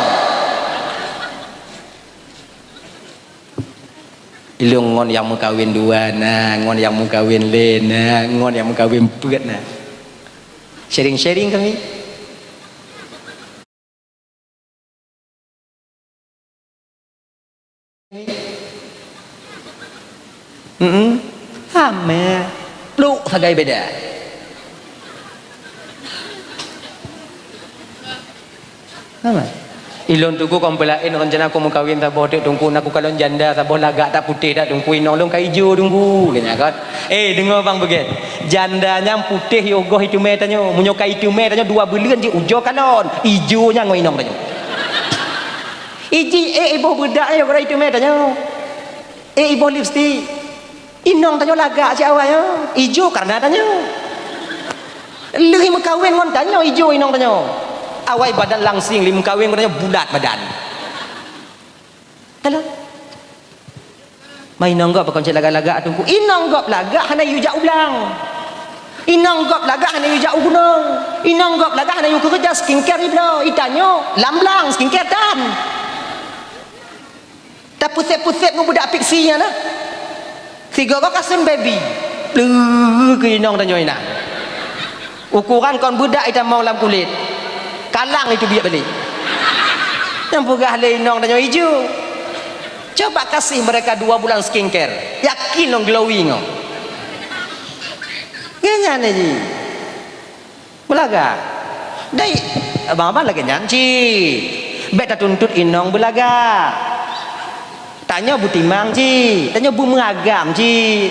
Ilôn ngon nyang meukawen dua na, ngon nyang meukawen lhèe na, ngon nyang meukawen peuet na. Sharing-sharing kami. Hmm. Sama. Pluk sagai beda. Sama. Ilôn Teungku kon peulaén rencana ku meukawen saboh teuk Teungku, na ku kalon janda saboh lagak that putéh that Teungku, inong lôn ka ijo Teungku, keu nyan kan. Eh, deungoe bang beugét. Janda nyan putéh yoh goh iteumé tanyoe. Meunyoe ka iteumé tanyoe dua buleuen jih ujoe kalon. Ijo nyan ngon inong tanyoe. Iji, eh, iboh beudak nyoe gara iteumé tanyoe. Eh, iboh lipstik. Inong tanyoe lagak cit awai nyoe. Ijo kareuna tanyoe. Lheueh meukawen ngon tanyoe ijo inong tanyoe. Awai badan langsing, lheueh meukawen ngon tanyoe bulat badan. Kalau ma inong gob pakon cit lagak-lagak Teungku. Inong gob lagak hana yue jak u blang. Inong gob lagak hana yue jak u gunong. Inong gob lagak hana yue keureuja skincare ibloe. Itanyoe lam blang skincare tan. Tapeuset-peuset ngon beudak pixie nyan na. Sigoe-goe kaseun baby. Leuh keu inong tanyoe inan. Ukoran kon beudak itamong lam kulét. Kalang itu biet balek. Nyang peugah lé inong tanyoe ijo. Coba kasih mereka dua bulan skincare. Yakin lôn glowing oh. Nyan nyan ji. Beulagak. Dai, abang-abang lagèe nyan cit. Bèk tatuntut inong beulagak. Tanyoe beutimang cit, tanyoe beumeuragam cit.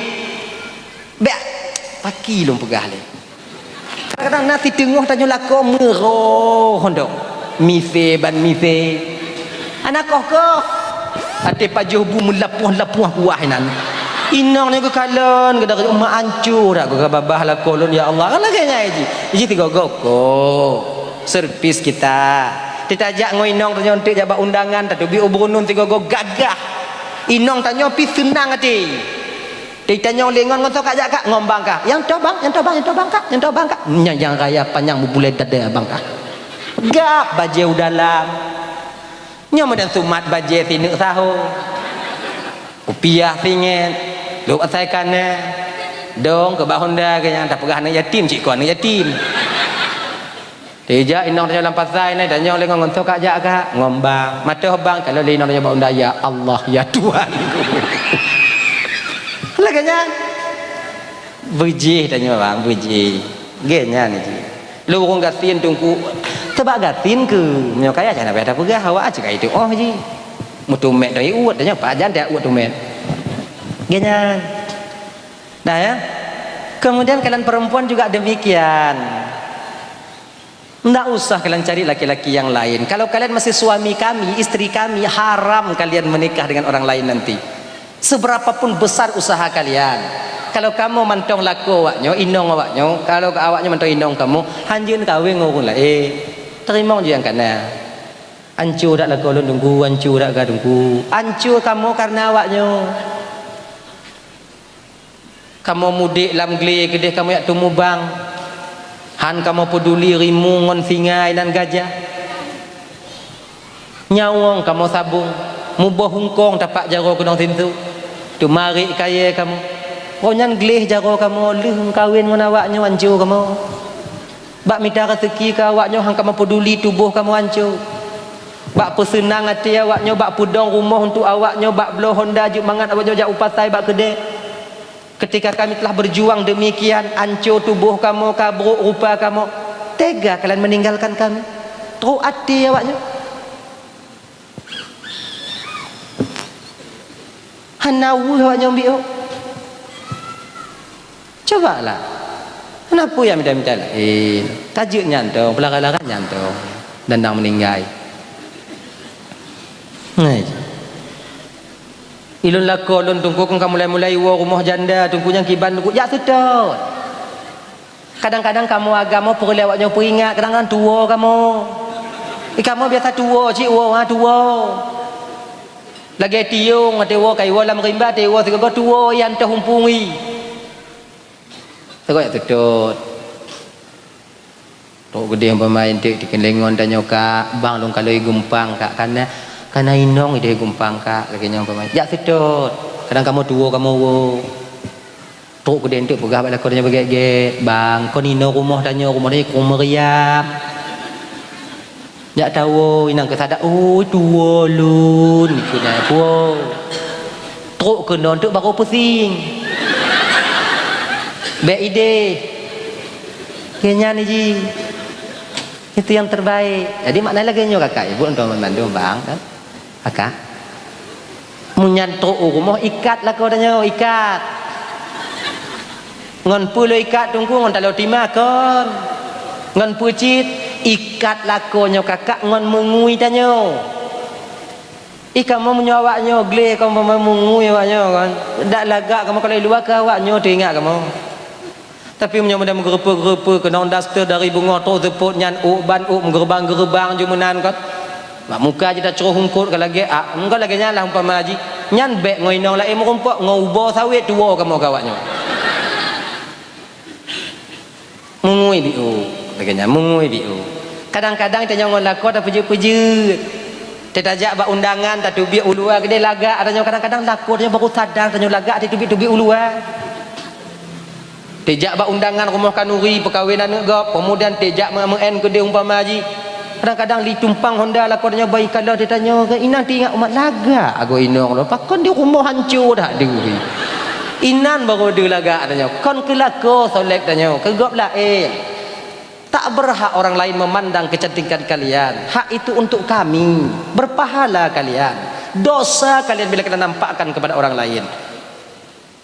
Bèk, paki lôn peugah lé. Kadang-kadang na siteungoh tanyoe lakoe meurôh hondok. Misé ban misé. Hana koh-koh. Até pajoh bu meulapoh-lapoh kuah inan. Inong nyoe geukalon, geuda geucok mak ancô dak geuka babah lakoe lôn, ya Allah. Kan lagèe nyan ji. Ji sigoe-goe ko. Servis kita. Teutajak ngon inong tanyoe eunteuk jak bak undangan, tateubiet u Brunun sigoe-goe gagah. Inong tanyoe pih seunang até. Teuitanyong lé ngon, ngon soe kajak kak? Ngon bang kah. Nyang toh bang, nyang toh bang, nyang toh bang kak, nyang toh bang kak. Nyang, nyang raya panyang beubulée dada bang kah. Gab bajée u dalam. Nyoe meunan sumat bajée sineuk saho. Kupiah singét, lôk asai kané. Dong keu bak honda keu nyang tapeugah aneuk yatim cit kon aneuk yatim. Tijak inong tanyoe lam pasai nyan, tanyong lé ngon, "Ngon soe kak jak kak?" "Ngon bang." "Matoh bang." Kalon lé inong tanyoe bak honda, "Ya Allah, ya Tuhan." Lagée nyan. Beujih tanyoe bang, beujih. Gée nyan jih. Lôn ureuëng gasien teungku, teubak gasien keu meunyoe kaya jangan payah tapeugah, awak cit ka itu oh jih. Meutumet doi uet tanyoe pajan dak uet tumet. Gée nyan. Nah ya. Kemudian kalian perempuan juga demikian. Ndak usah kalian cari laki-laki yang lain. Kalau kalian masih suami kami, istri kami, haram kalian menikah dengan orang lain nanti. Seberapapun besar usaha kalian, kalau kamoe mantong lakoe awaknyoe, inong awaknyoe, kalau awaknyoe mantong inong kamoe, hanjeut kawin ngon ureuëng laén. Teurimong ju nyang kana. Anco dak lakoe lôn teungku, anco dak ka teungku. Anco kamoe kareuna awaknyoe. Kamoe mudek lam glé keudeh kamoe jak teumubang. Han kamoe peuduli rimu ngon singa inan gajah. Nyawöng kamoe sabong, muboh hungkong tapak jaroe keunong sintu. Teumarek kayée kamoe. Roh nyan gleh jaroe kamoe lheueh meukawen ngon awaknyoe anco kamoe. Bak mita raseuki keu awaknyoe han kamoe peuduli tuboh kamoe anco. Bak peuseunang até awaknyoe, bak peudong rumoh untuk awaknyoe, bak bloe honda jeuet mangat awaknyoe jak u pasai bak keudè. Ketika kami telah berjuang demikian, anco tuboh kamoe, ka brok rupa kamoe, tega kalian meninggalkan kami? Trok até awaknyoe. Hana weueh awaknyoe biôh. Cobalah. Hana peue nyang mita-mita laén. Tajeuet nyan tong, peulara-lara nyan tong. Dan nang meuninggai. Nah, itu. Ilôn lakoe lôn teungku kon ka mulai-mulai woe rumoh janda, teungku nyang kiban teungku jak seutôt. Kadang-kadang kamoe agam peureulée awaknyoe peuingat, kadang-kadang tuwoe kamoe. Di kamoe biasa tuwoe cit woe, ha, tuwoe. Lagée tiyong, até woe ka iwoe lam rimba, até woe sigoe-goe tuwoe, ian toh umpung i. Sigoe jak seutôt. Trok keudeh umpama eunteuk tikeunlengon tanyoe kak, bang lôn kalon i gumpang kak, kana, kana inong ideh i gumpang kak, lagée nyan umpama. Jak seutôt, kadang kamoe tuwoe kamoe woe. Trok keudeh eunteuk peugah bak lakoe tanyoe beugét-gét, bang, kon inoe rumoh tanyoe, rumoh tanyoe krueng meriam. Jak tawoe, inong keusadak, oh tuwoe lôn, keu nyan tuwoe. Trok keunoe eunteuk barô pusing. Bèk idéh. Keu nyan ji. Itu yang terbaik. Jadi makna lagèe nyoe kakak, ibu, untuk membantu bang, kan? Kakak. Meunyan trok u rumoh, ikat lakoe tanyoe, ikat. Ngon peue lôn ikat, Teungku? Ngon taloe tima kon. Ngon peue cit? Ikat lakoe nyoe kakak ngon meungui tanyoe. Ih, kamoe meunyoe awak nyoe gleh, kamoe meungui awak nyoe kan. Dak lagak kamoe kalau luwa keu awak nyoe teuingat kamoe. Tapi meunyoe mudah meugeureupeue-geureupeue keunong daster dari beungoh trok seupôt nyan ôk ban ôk meugeurubang-geurubang ju meunan kan. Bak muka jih tacroh hungkot ka lagèe ak, meuka lagèe nyan lah umpama jih. Nyan bèk ngon inong laén meurumpok, ngon ubo sawét tuwoe kamoe keu awak nyoe. Meungui biôh, lagèe nyan, meungui biôh. Kadang-kadang tanyoe ngon lakoe tapeujeuet-peujeuet. Teutajak bak undangan, tateubiet u luwa, keudéh lagak, tanyoe kadang-kadang lakoe tanyoe baru sadar tanyoe lagak, tateubiet-teubiet u luwa. Teuijak bak undangan rumoh khanuri peukawen aneuk gob, keumudian teuijak meu-, meu-, meu'en keudéh umpama jih. Kadang-kadang lé tumpang honda lakoe tanyoe bayi kalon teutanyoe, inong teuingat umat lagak agoe inong lôn, pakon di rumoh hanco that deuh. Inan baru deuh lagak tanyoe, kon keu lakoe solek tanyoe, keu gob laén. Tak berhak orang lain memandang kecantikan kalian. Hak itu untuk kami. Berpahala kalian. Dosa kalian bila kalian nampakkan kepada orang lain.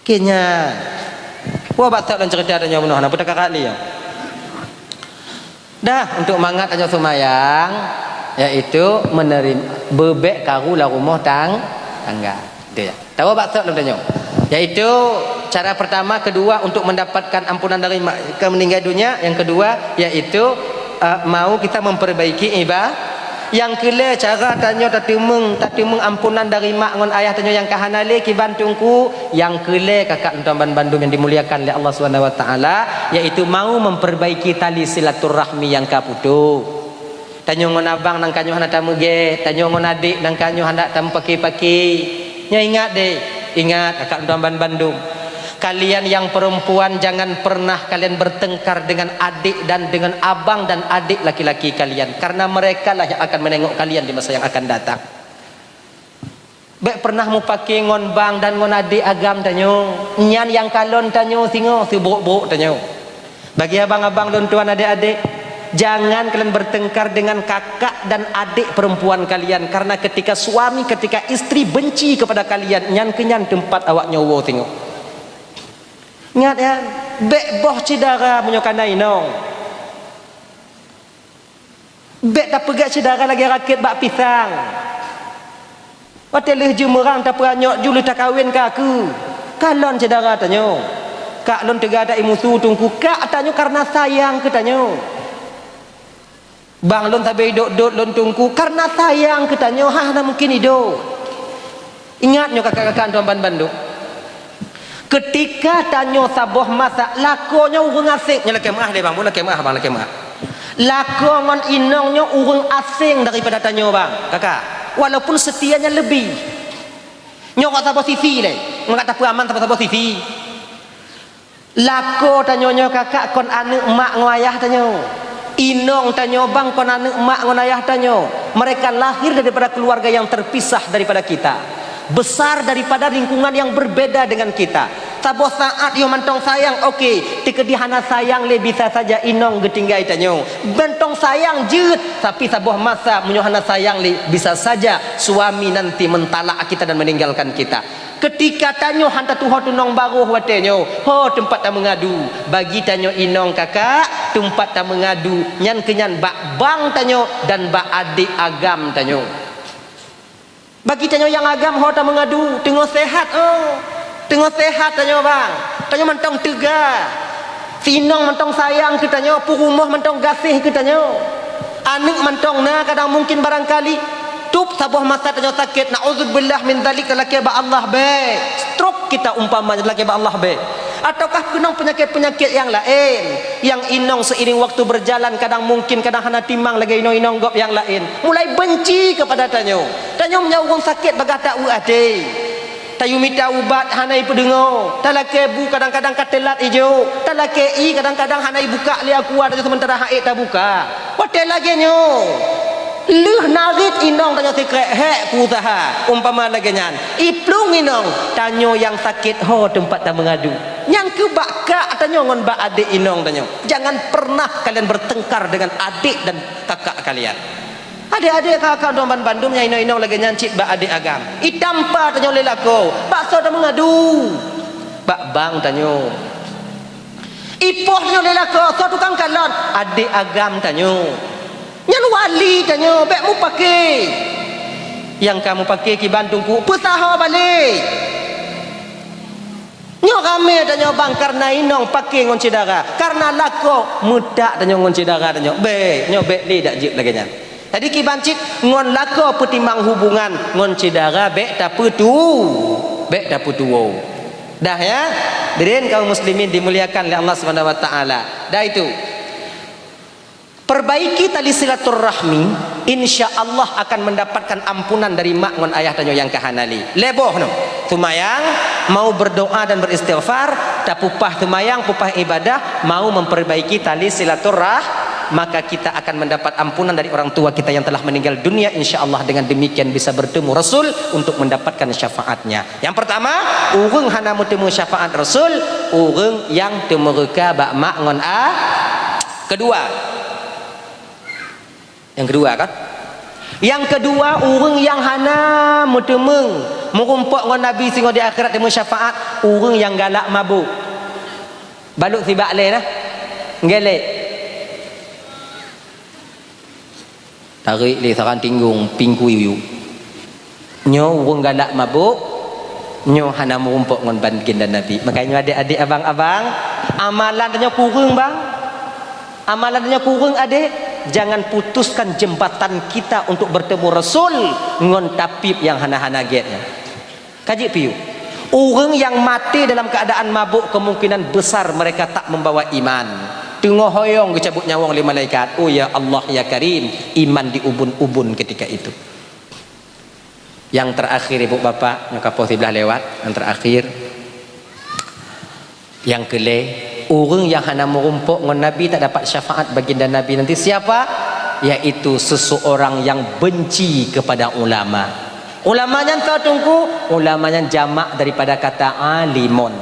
Keu nyan. Wah, batat lôn ceurita tanyoe bunoe, hana peue takarat lé nyoe. Dah, untuk mangat tanyoe seumayang, yaitu menerim-, beubèk karu lam rumoh tang-, tangga. Itu ya. Tahu batat lôn tanyoe. Yaitu cara pertama, kedua untuk mendapatkan ampunan dari ma-, ke meninggal dunia, yang kedua yaitu, eh, mau kita memperbaiki iba-, Nyang keu lhèe, cara tanyoe tateumeung, tateumeung ampunan dari mak ngon ayah tanyoe nyang ka hana lé kiban Teungku. Nyang keu lhèe, kakak lôn tuan ban bandum nyang dimuliakan lé Allah Subhanahu wa Taala, yaitu mau memperbaiki tali silaturahmi nyang ka putôh. Tanyoe ngon abang nyang ka nyoe hana tameugèt, tanyoe ngon adék nyang ka nyoe hana tameupaké-paké. Nyoe ingat deh, ingat, kakak lôn tuan ban bandum. Kalian yang perempuan, jangan pernah kalian bertengkar dengan adik dan dengan abang dan adik laki-laki kalian, karena merekalah yang akan menengok kalian di masa yang akan datang. Bèk pernah mupaké ngon bang dan ngon adik agam tanyoe. Nyan nyang kalon tanyoe singoh, seubrôk-brôk tanyoe. Bagi abang-abang lôn tuan, adik-adik, jangan kalian bertengkar dengan kakak dan adik perempuan kalian, karena ketika suami, ketika istri benci kepada kalian, nyan keu nyan teumpat awak nyoe woe singoh. Ingat nyan, bèk boh syedara meunyoe ka na inong. Bèk tapeugèt syedara lagèe rakét bak pisang. Watèe lheueh jeumeurang tapeuanyot ju lheueh takawen ka keue. Kalon syedara tanyoe. Kak lôn teuga dak imusu Teungku, kak tanyoe kareuna sayang keu tanyoe. Bang lôn sabe idot-dot lôn Teungku, kareuna sayang keu tanyoe, hana mungken idot. Ingat nyoe kakak-kakak tuan ban bandum. Keutika tanyoe saboh masa, lakoe nyoe ureueng aséng, nyoe lakèe meu'ah deh bang, bu lakèe meu'ah bang, lakèe meu'ah. Lakoe ngon inong nyoe ureueng aséng daripada tanyoe bang, kakak. Walaupun seutia nyan leubeh. Nyoe kok saboh sisi lé, ngon ka tapeuaman saboh-saboh sisi. Lakoe tanyoe nyoe kakak kon aneuk mak ngon ayah tanyoe. Inong tanyoe bang kon aneuk mak ngon ayah tanyoe. Mereka lahir daripada keluarga yang terpisah daripada kita. Besar daripada lingkungan yang berbeda dengan kita. Saboh saat yoh mantong sayang, oke. Teukeudi hana sayang lé bisa saja inong geutinggai tanyoe. Mantong sayang jeuet, tapi saboh masa meunyoe hana sayang lé bisa saja suami nanti mentalak kita dan meninggalkan kita. Keutika tanyoe han tatuho tunong barôh watèe nyoe, ho teumpat tameungadu. Bagi tanyoe inong kakak, teumpat tameungadu nyan keu nyan bak bang tanyoe dan bak adék agam tanyoe. Bagi tanyoe nyang agam ho tameungadu, teungoh seuhat, oh. Teungoh seuhat tanyoe bang. Tanyoe mantong teuga. Si inong mantong sayang keu tanyoe, peurumoh mantong gaséh keu tanyoe. Aneuk mantong na, kadang mungkin barangkali tôb saboh masa tanyoe sakét, naudzubillah min dzalik, talakèe bak Allah bèk. Stroke kita umpama, talakèe bak Allah bèk. Ataukah keunong peunyakét-peunyakét nyang laén, nyang inong seiring waktu berjalan kadang mungkin kadang hana timang lagèe inong-inong gob nyang laén, mulai benci keupada tanyoe. Tanyoe meunyoe ureueng sakét bagah tak weueh até. Tayue mita ubat hana ipeudeungoe, talakèe bu kadang-kadang ka teulat ijok, talakèe ié kadang-kadang hana ibukak lé aqua, tanyoe seumeuntara han ék tabukak. Watèe lagèe nyoe, Lheueh narit inong tanyoe sikrek, hék keu useuha, umpama lagée nyan. Iplueng inong, tanyoe nyang sakét ho teumpat tameungadu. Nyang keu bak kak tanyoe ngon bak adék inong tanyoe. Jangan pernah kalian bertengkar dengan adik dan kakak kalian. Adék-adék, kakak, dong ban bandum nyang inong-inong lagée nyan cit bak adék agam. Itampa tanyoe lé lakoe, bak soe tameungadu? Bak bang tanyoe. Ipoh tanyoe lé lakoe, soe tukang kalon? Adék agam tanyoe. Nyan wali tanyoe, bék mupake. Nyang ka mupake kiban teungku, peusaho balek. Nyoe ramé tanyoe bang kareuna inong pake ngon syedara, kareuna lakoe meutak tanyoe ngon syedara tanyoe. Bék, nyoe bék lé dak jeuet lagée nyan. Jadi kiban cit ngon lakoe peutimang hubungan, ngon syedara bék tapeutu-, bék tapeutuwo. Dah ya, hadirin kaum muslimin dimuliakan lé Allah Subhanahu wa taala. Dah itu. Perbaiki tali silaturahmi, insya Allah akan mendapatkan ampunan dari mak ngon ayah tanyoe nyang ka hana lé. Lhée boh nyoe, seumayang, mau berdoa dan beristighfar, tapupah seumayang, pupah ibadah, mau memperbaiki tali silaturah-, maka kita akan mendapat ampunan dari orang tua kita yang telah meninggal dunia, insya Allah dengan demikian bisa bertemu Rasul untuk mendapatkan syafaatnya. Yang pertama, ureuëng hana meuteumé syafaat Rasul, ureuëng nyang teumeureuka bak mak ngon a-, Kedua. Yang kedua kan? Yang kedua, ureuëng nyang hana meuteumé meurumpok ngon Nabi singoh di akhirat teumé syafaat, ureuëng nyang galak mabuk. Balok sibak lé nah. Gelek. Tarék lé saran tinggong pingkui uyu. Nyoe ureuëng galak mabuk, nyoe hana meurumpok ngon baginda Nabi. Makanya nyoe adék-adék, abang-abang, amalan tanyoe kureueng, bang. Amalan tanyoe kureueng, adék. Jangan putuskan jembatan kita untuk bertemu Rasul ngon tapieb nyang hana-hana gét nyan. Ka jeuet piôh. Ureuëng nyang maté dalam keadaan mabuk kemungkinan besar mereka tak membawa iman. Teungoh hoyong geucabut nyawöng lé malaikat. Oh ya Allah, ya Karim, iman diubun-ubun ketika itu. Yang terakhir, ibu bapak, nyoe ka poh siblaih lewat, yang terakhir. Yang keulhée, ureuëng nyang hana meurumpok ngon Nabi tak dapat syafaat baginda Nabi nanti siapa? Yaitu seseorang yang benci kepada ulama. Ulama nyan soe teungku? Ulama nyan jamak daripada kata alimun.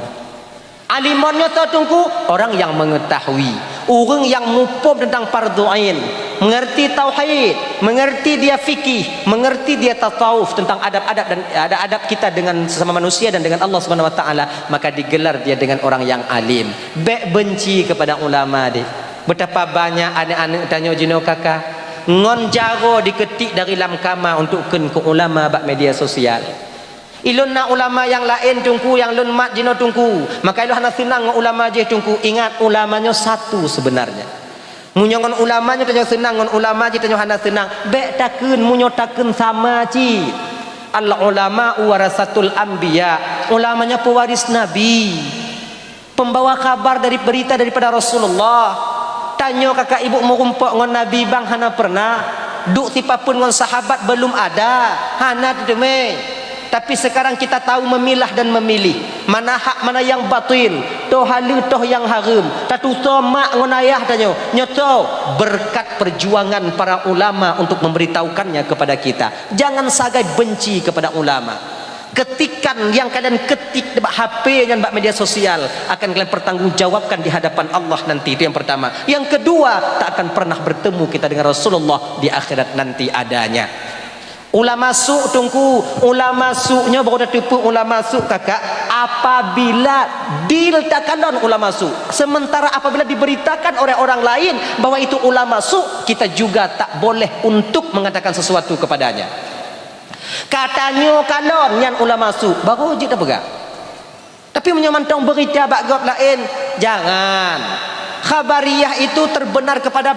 Alimun nyoe soe teungku? Orang yang mengetahui. Ureuëng nyang muphom teuntang fardhu ain, mengerti tauhid, mengerti dia fikih, mengerti dia tasawuf, tentang adab-adab dan adab-adab kita dengan sesama manusia dan dengan Allah Subhanahu wa taala, maka digelar dia dengan orang yang alim. Bék benci kepada ulama deh. Betapa banyak aneuk-aneuk tanyoe jinoe kaka ngon jaroe diketik dari lam kama untuk kheun keu ulama bak media sosial. Ilôn na ulama nyang laén teungku nyang lôn mat jinoe teungku, maka ilôn hana seunang ngon ulama jih teungku. Ingat, ulama nyoe satu sebenarnya. Meunyoe ngon ulama nyoe tanyoe seunang, ngon ulama jih tanyoe hana seunang, bék takheun, meunyoe takheun sama cit. Al ulama warasatul anbiya. Ulama nyoe pewaris nabi. Pembawa khabar dari berita daripada Rasulullah. Tanyoe kaka ibu meurumpok ngon Nabi bang hana pernah. Duek sipapeuen ngon sahabat belum ada. Hana teuteumé. Tapi sekarang kita tahu memilah dan memilih. Mana hak, mana yang batil. Toh haleue, toh yang hareuem. Tatusoe mak ngon ayah tanyoe. Nyoe toh berkat perjuangan para ulama untuk memberitahukannya kepada kita. Jangan sagai benci kepada ulama. Ketikan yang kalian ketik bak H P nyan, bak media sosial, akan kalian pertanggungjawabkan di hadapan Allah nanti. Itu yang pertama. Yang kedua, tak akan pernah bertemu kita dengan Rasulullah di akhirat nanti adanya. Ulama su' teungku, ulama su' nyoe baru tateupeue ulama su' kakak apabila diletakkan dalam ulama su'. Sementara apabila diberitakan oleh orang lain bahwa itu ulama su', kita juga tak boleh untuk mengatakan sesuatu kepadanya. Ka tanyoe kalon nyan ulama su', baru jeuet tapeugah. Tapi meunyoe mantong beurita bak gob laén, jangan. Khabariyah itu terbenar kepada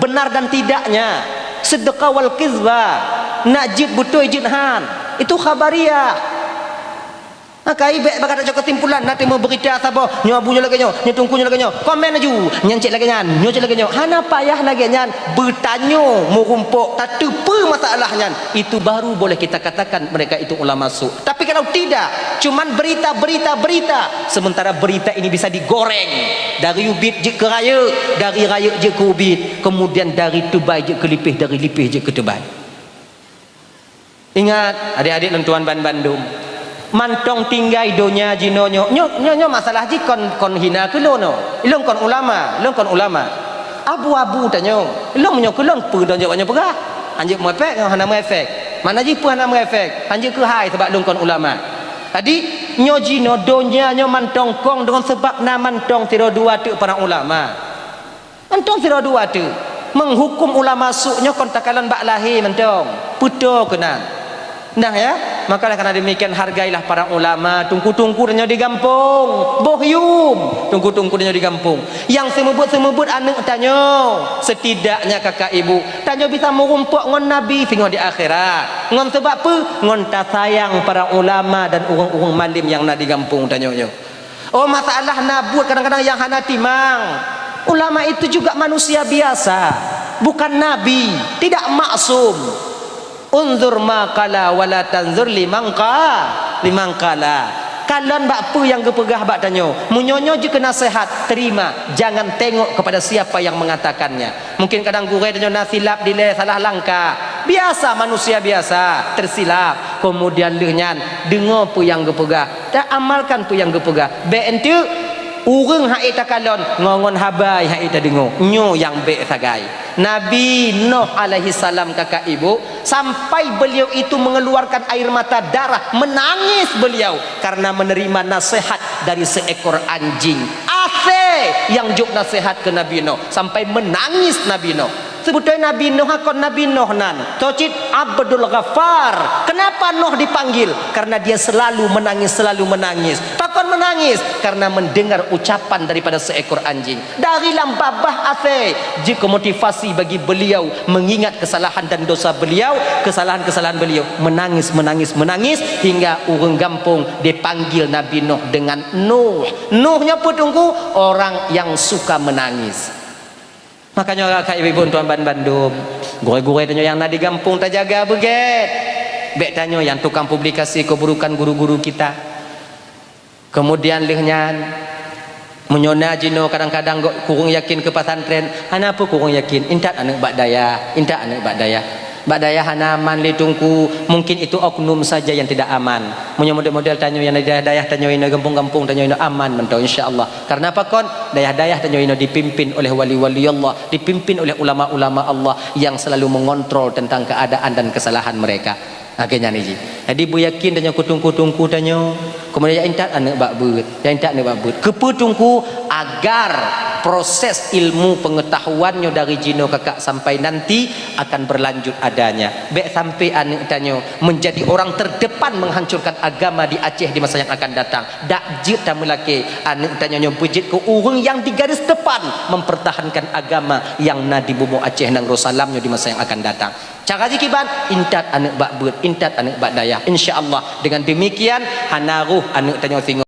benar dan tidaknya. Sidqa wal kizba. Nak jeuet beutôi, jeuet han. Itu khabariyah. Maka ibek bak gata cok kesimpulan, na teuma beurita saboh, nyoe abu nyoe lagée nyoe, nyoe teungku nyoe lagée nyoe. Komen laju, nyan cit lagée nyan, nyoe cit lagée nyoe. Hana payah lagée nyan, beutanyoe meurumpok, tateupeue masalah nyan. Itu baru boleh kita katakan mereka itu ulama su'. Tapi Tidak, cuman berita, berita, berita. Sementara berita ini bisa digoreng. Dari ubit jeuet keu rayeuk, dari rayeuk jeuet keu ubit, kemudian dari teubai jeuet keu lipéh, dari lipéh jeuet keu teubai. Ingat, adik-adik lôn tuan ban bandum, mantong tinggai donya jinoe nyoe. Nyoe, nyoe, nyoe masalah jih kon, kon hina keu lôn nyoe. Lôn kon ulama, lôn kon ulama. Abu-abu tanyoe. Lôn meunyoe keu lôn peue lôn jaweueb nyoe peugah. Hanjeuet meuefek ngon hana meuefek. Makna jih peue hana meuefek? Hanjeuet keuhai sabab lôn kon ulama. Jadi, nyoe jinoe donya nyoe mantong kong deungon sabab na mantong sidroe dua teuk para ulama. Mantong sidroe dua teuk. Meuhuköm ulama su nyoe kon takalon bak lahé mantong. Peutoe keunan. Nah ya, maka oleh karena demikian hargailah para ulama, teungku-teungku tanyoe di gampông. Boh yuem, teungku-teungku tanyoe di gampông. Nyang seumeubeuet-seumeubeuet aneuëk tanyoe, setidaknya kakak ibu, tanyoe bisa meurumpok ngon Nabi singoh di akhirat. Ngon sabab peue? Ngon tasayang para ulama dan ureuëng-ureuëng malém nyang na di gampông tanyoe nyoe. Oh, masalah na buet kadang-kadang nyang hana timang. Ulama itu juga manusia biasa, bukan nabi, tidak maksum. Unzur ma qala wa la tanzur liman qa-, liman qala. Kalon bak peue nyang geupeugah bak tanyoe. Meunyoe nyoe jeuet keu naseuhat, terima. Jangan tengok kepada siapa yang mengatakannya. Mungkin kadang gurée tanyoe na silap dilée salah langkah. Biasa, manusia biasa, tersilap. Kemudian lheueh nyan, deungoe peue nyang geupeugah. Taamalkan peue nyang geupeugah. Bék enteuk ureuëng han ék takalon, ngon-ngon haba han ék tadeungoe. Nyoe nyang bék sagai. Nabi Nuh alaihi salam, kakak ibu, sampai beliau itu mengeluarkan air mata darah, menangis beliau karena menerima nasihat dari seekor anjing. Asée nyang jok nasihat keu Nabi Nuh, sampai menangis Nabi Nuh. Seubeutôi Nabi Nuh kon Nabi Nuh nan, toh cit Abdul Ghaffar. Kenapa Nuh dipanggil? Karena dia selalu menangis, selalu menangis. Pakon menangis? Karena mendengar ucapan daripada seekor anjing. Dari lam babah asée jeuet keu motivasi bagi beliau mengingat kesalahan dan dosa beliau, kesalahan-kesalahan beliau. Menangis, menangis, menangis hingga ureuëng gampông dipanggil Nabi Nuh dengan Nuh. Nuh nyoe peue teungku? Orang yang suka menangis. Makanya kakak ibu-ibu tuan ban bandum, gurée-gurée tanyoe nyang na di gampông tajaga beugét. Bék tanyoe nyang tukang publikasi keburukan guru-guru kita. Kemudian lheueh nyan, meunyoe na jinoe kadang-kadang gok kureueng yakin keu pesantren, hana peue kureueng yakin, intat aneuëk bak dayah, intat aneuëk bak dayah. Bak dayah hana aman lé teungku, mungkin itu oknum saja yang tidak aman. Meunyoe model-model tanyoe nyang di dayah-dayah tanyoe inoe, gampông-gampông tanyoe inoe aman mantong insya Allah. Karena apa kon? Dayah-dayah tanyoe inoe dipimpin oleh wali-wali Allah, dipimpin oleh ulama-ulama Allah yang selalu mengontrol tentang keadaan dan kesalahan mereka. Akhirnya niji. Jadi beuyakin tanyoe keu teungku-teungku tanyoe, kemudian jak intat aneuëk bak beuet, jak intat aneuëk bak beuet. Keupeue teungku? Agar proses ilmu pengetahuan nyoe dari jinoe kakak sampai nanti akan berlanjut adanya. Bék sampai aneuëk tanyoe menjadi orang terdepan menghancurkan agama di Aceh di masa yang akan datang. Dak jeuet tameulakée aneuëk tanyoe nyoe beujeuet keu ureuëng nyang di garis depan mempertahankan agama nyang na di bumoe Aceh Nanggroe Salam nyoe di masa yang akan datang. Cara jih kiban, intat aneuëk bak beuet, intat aneuëk bak dayah. Insya Allah, dengan demikian, hana roh aneuëk tanyoe singoh.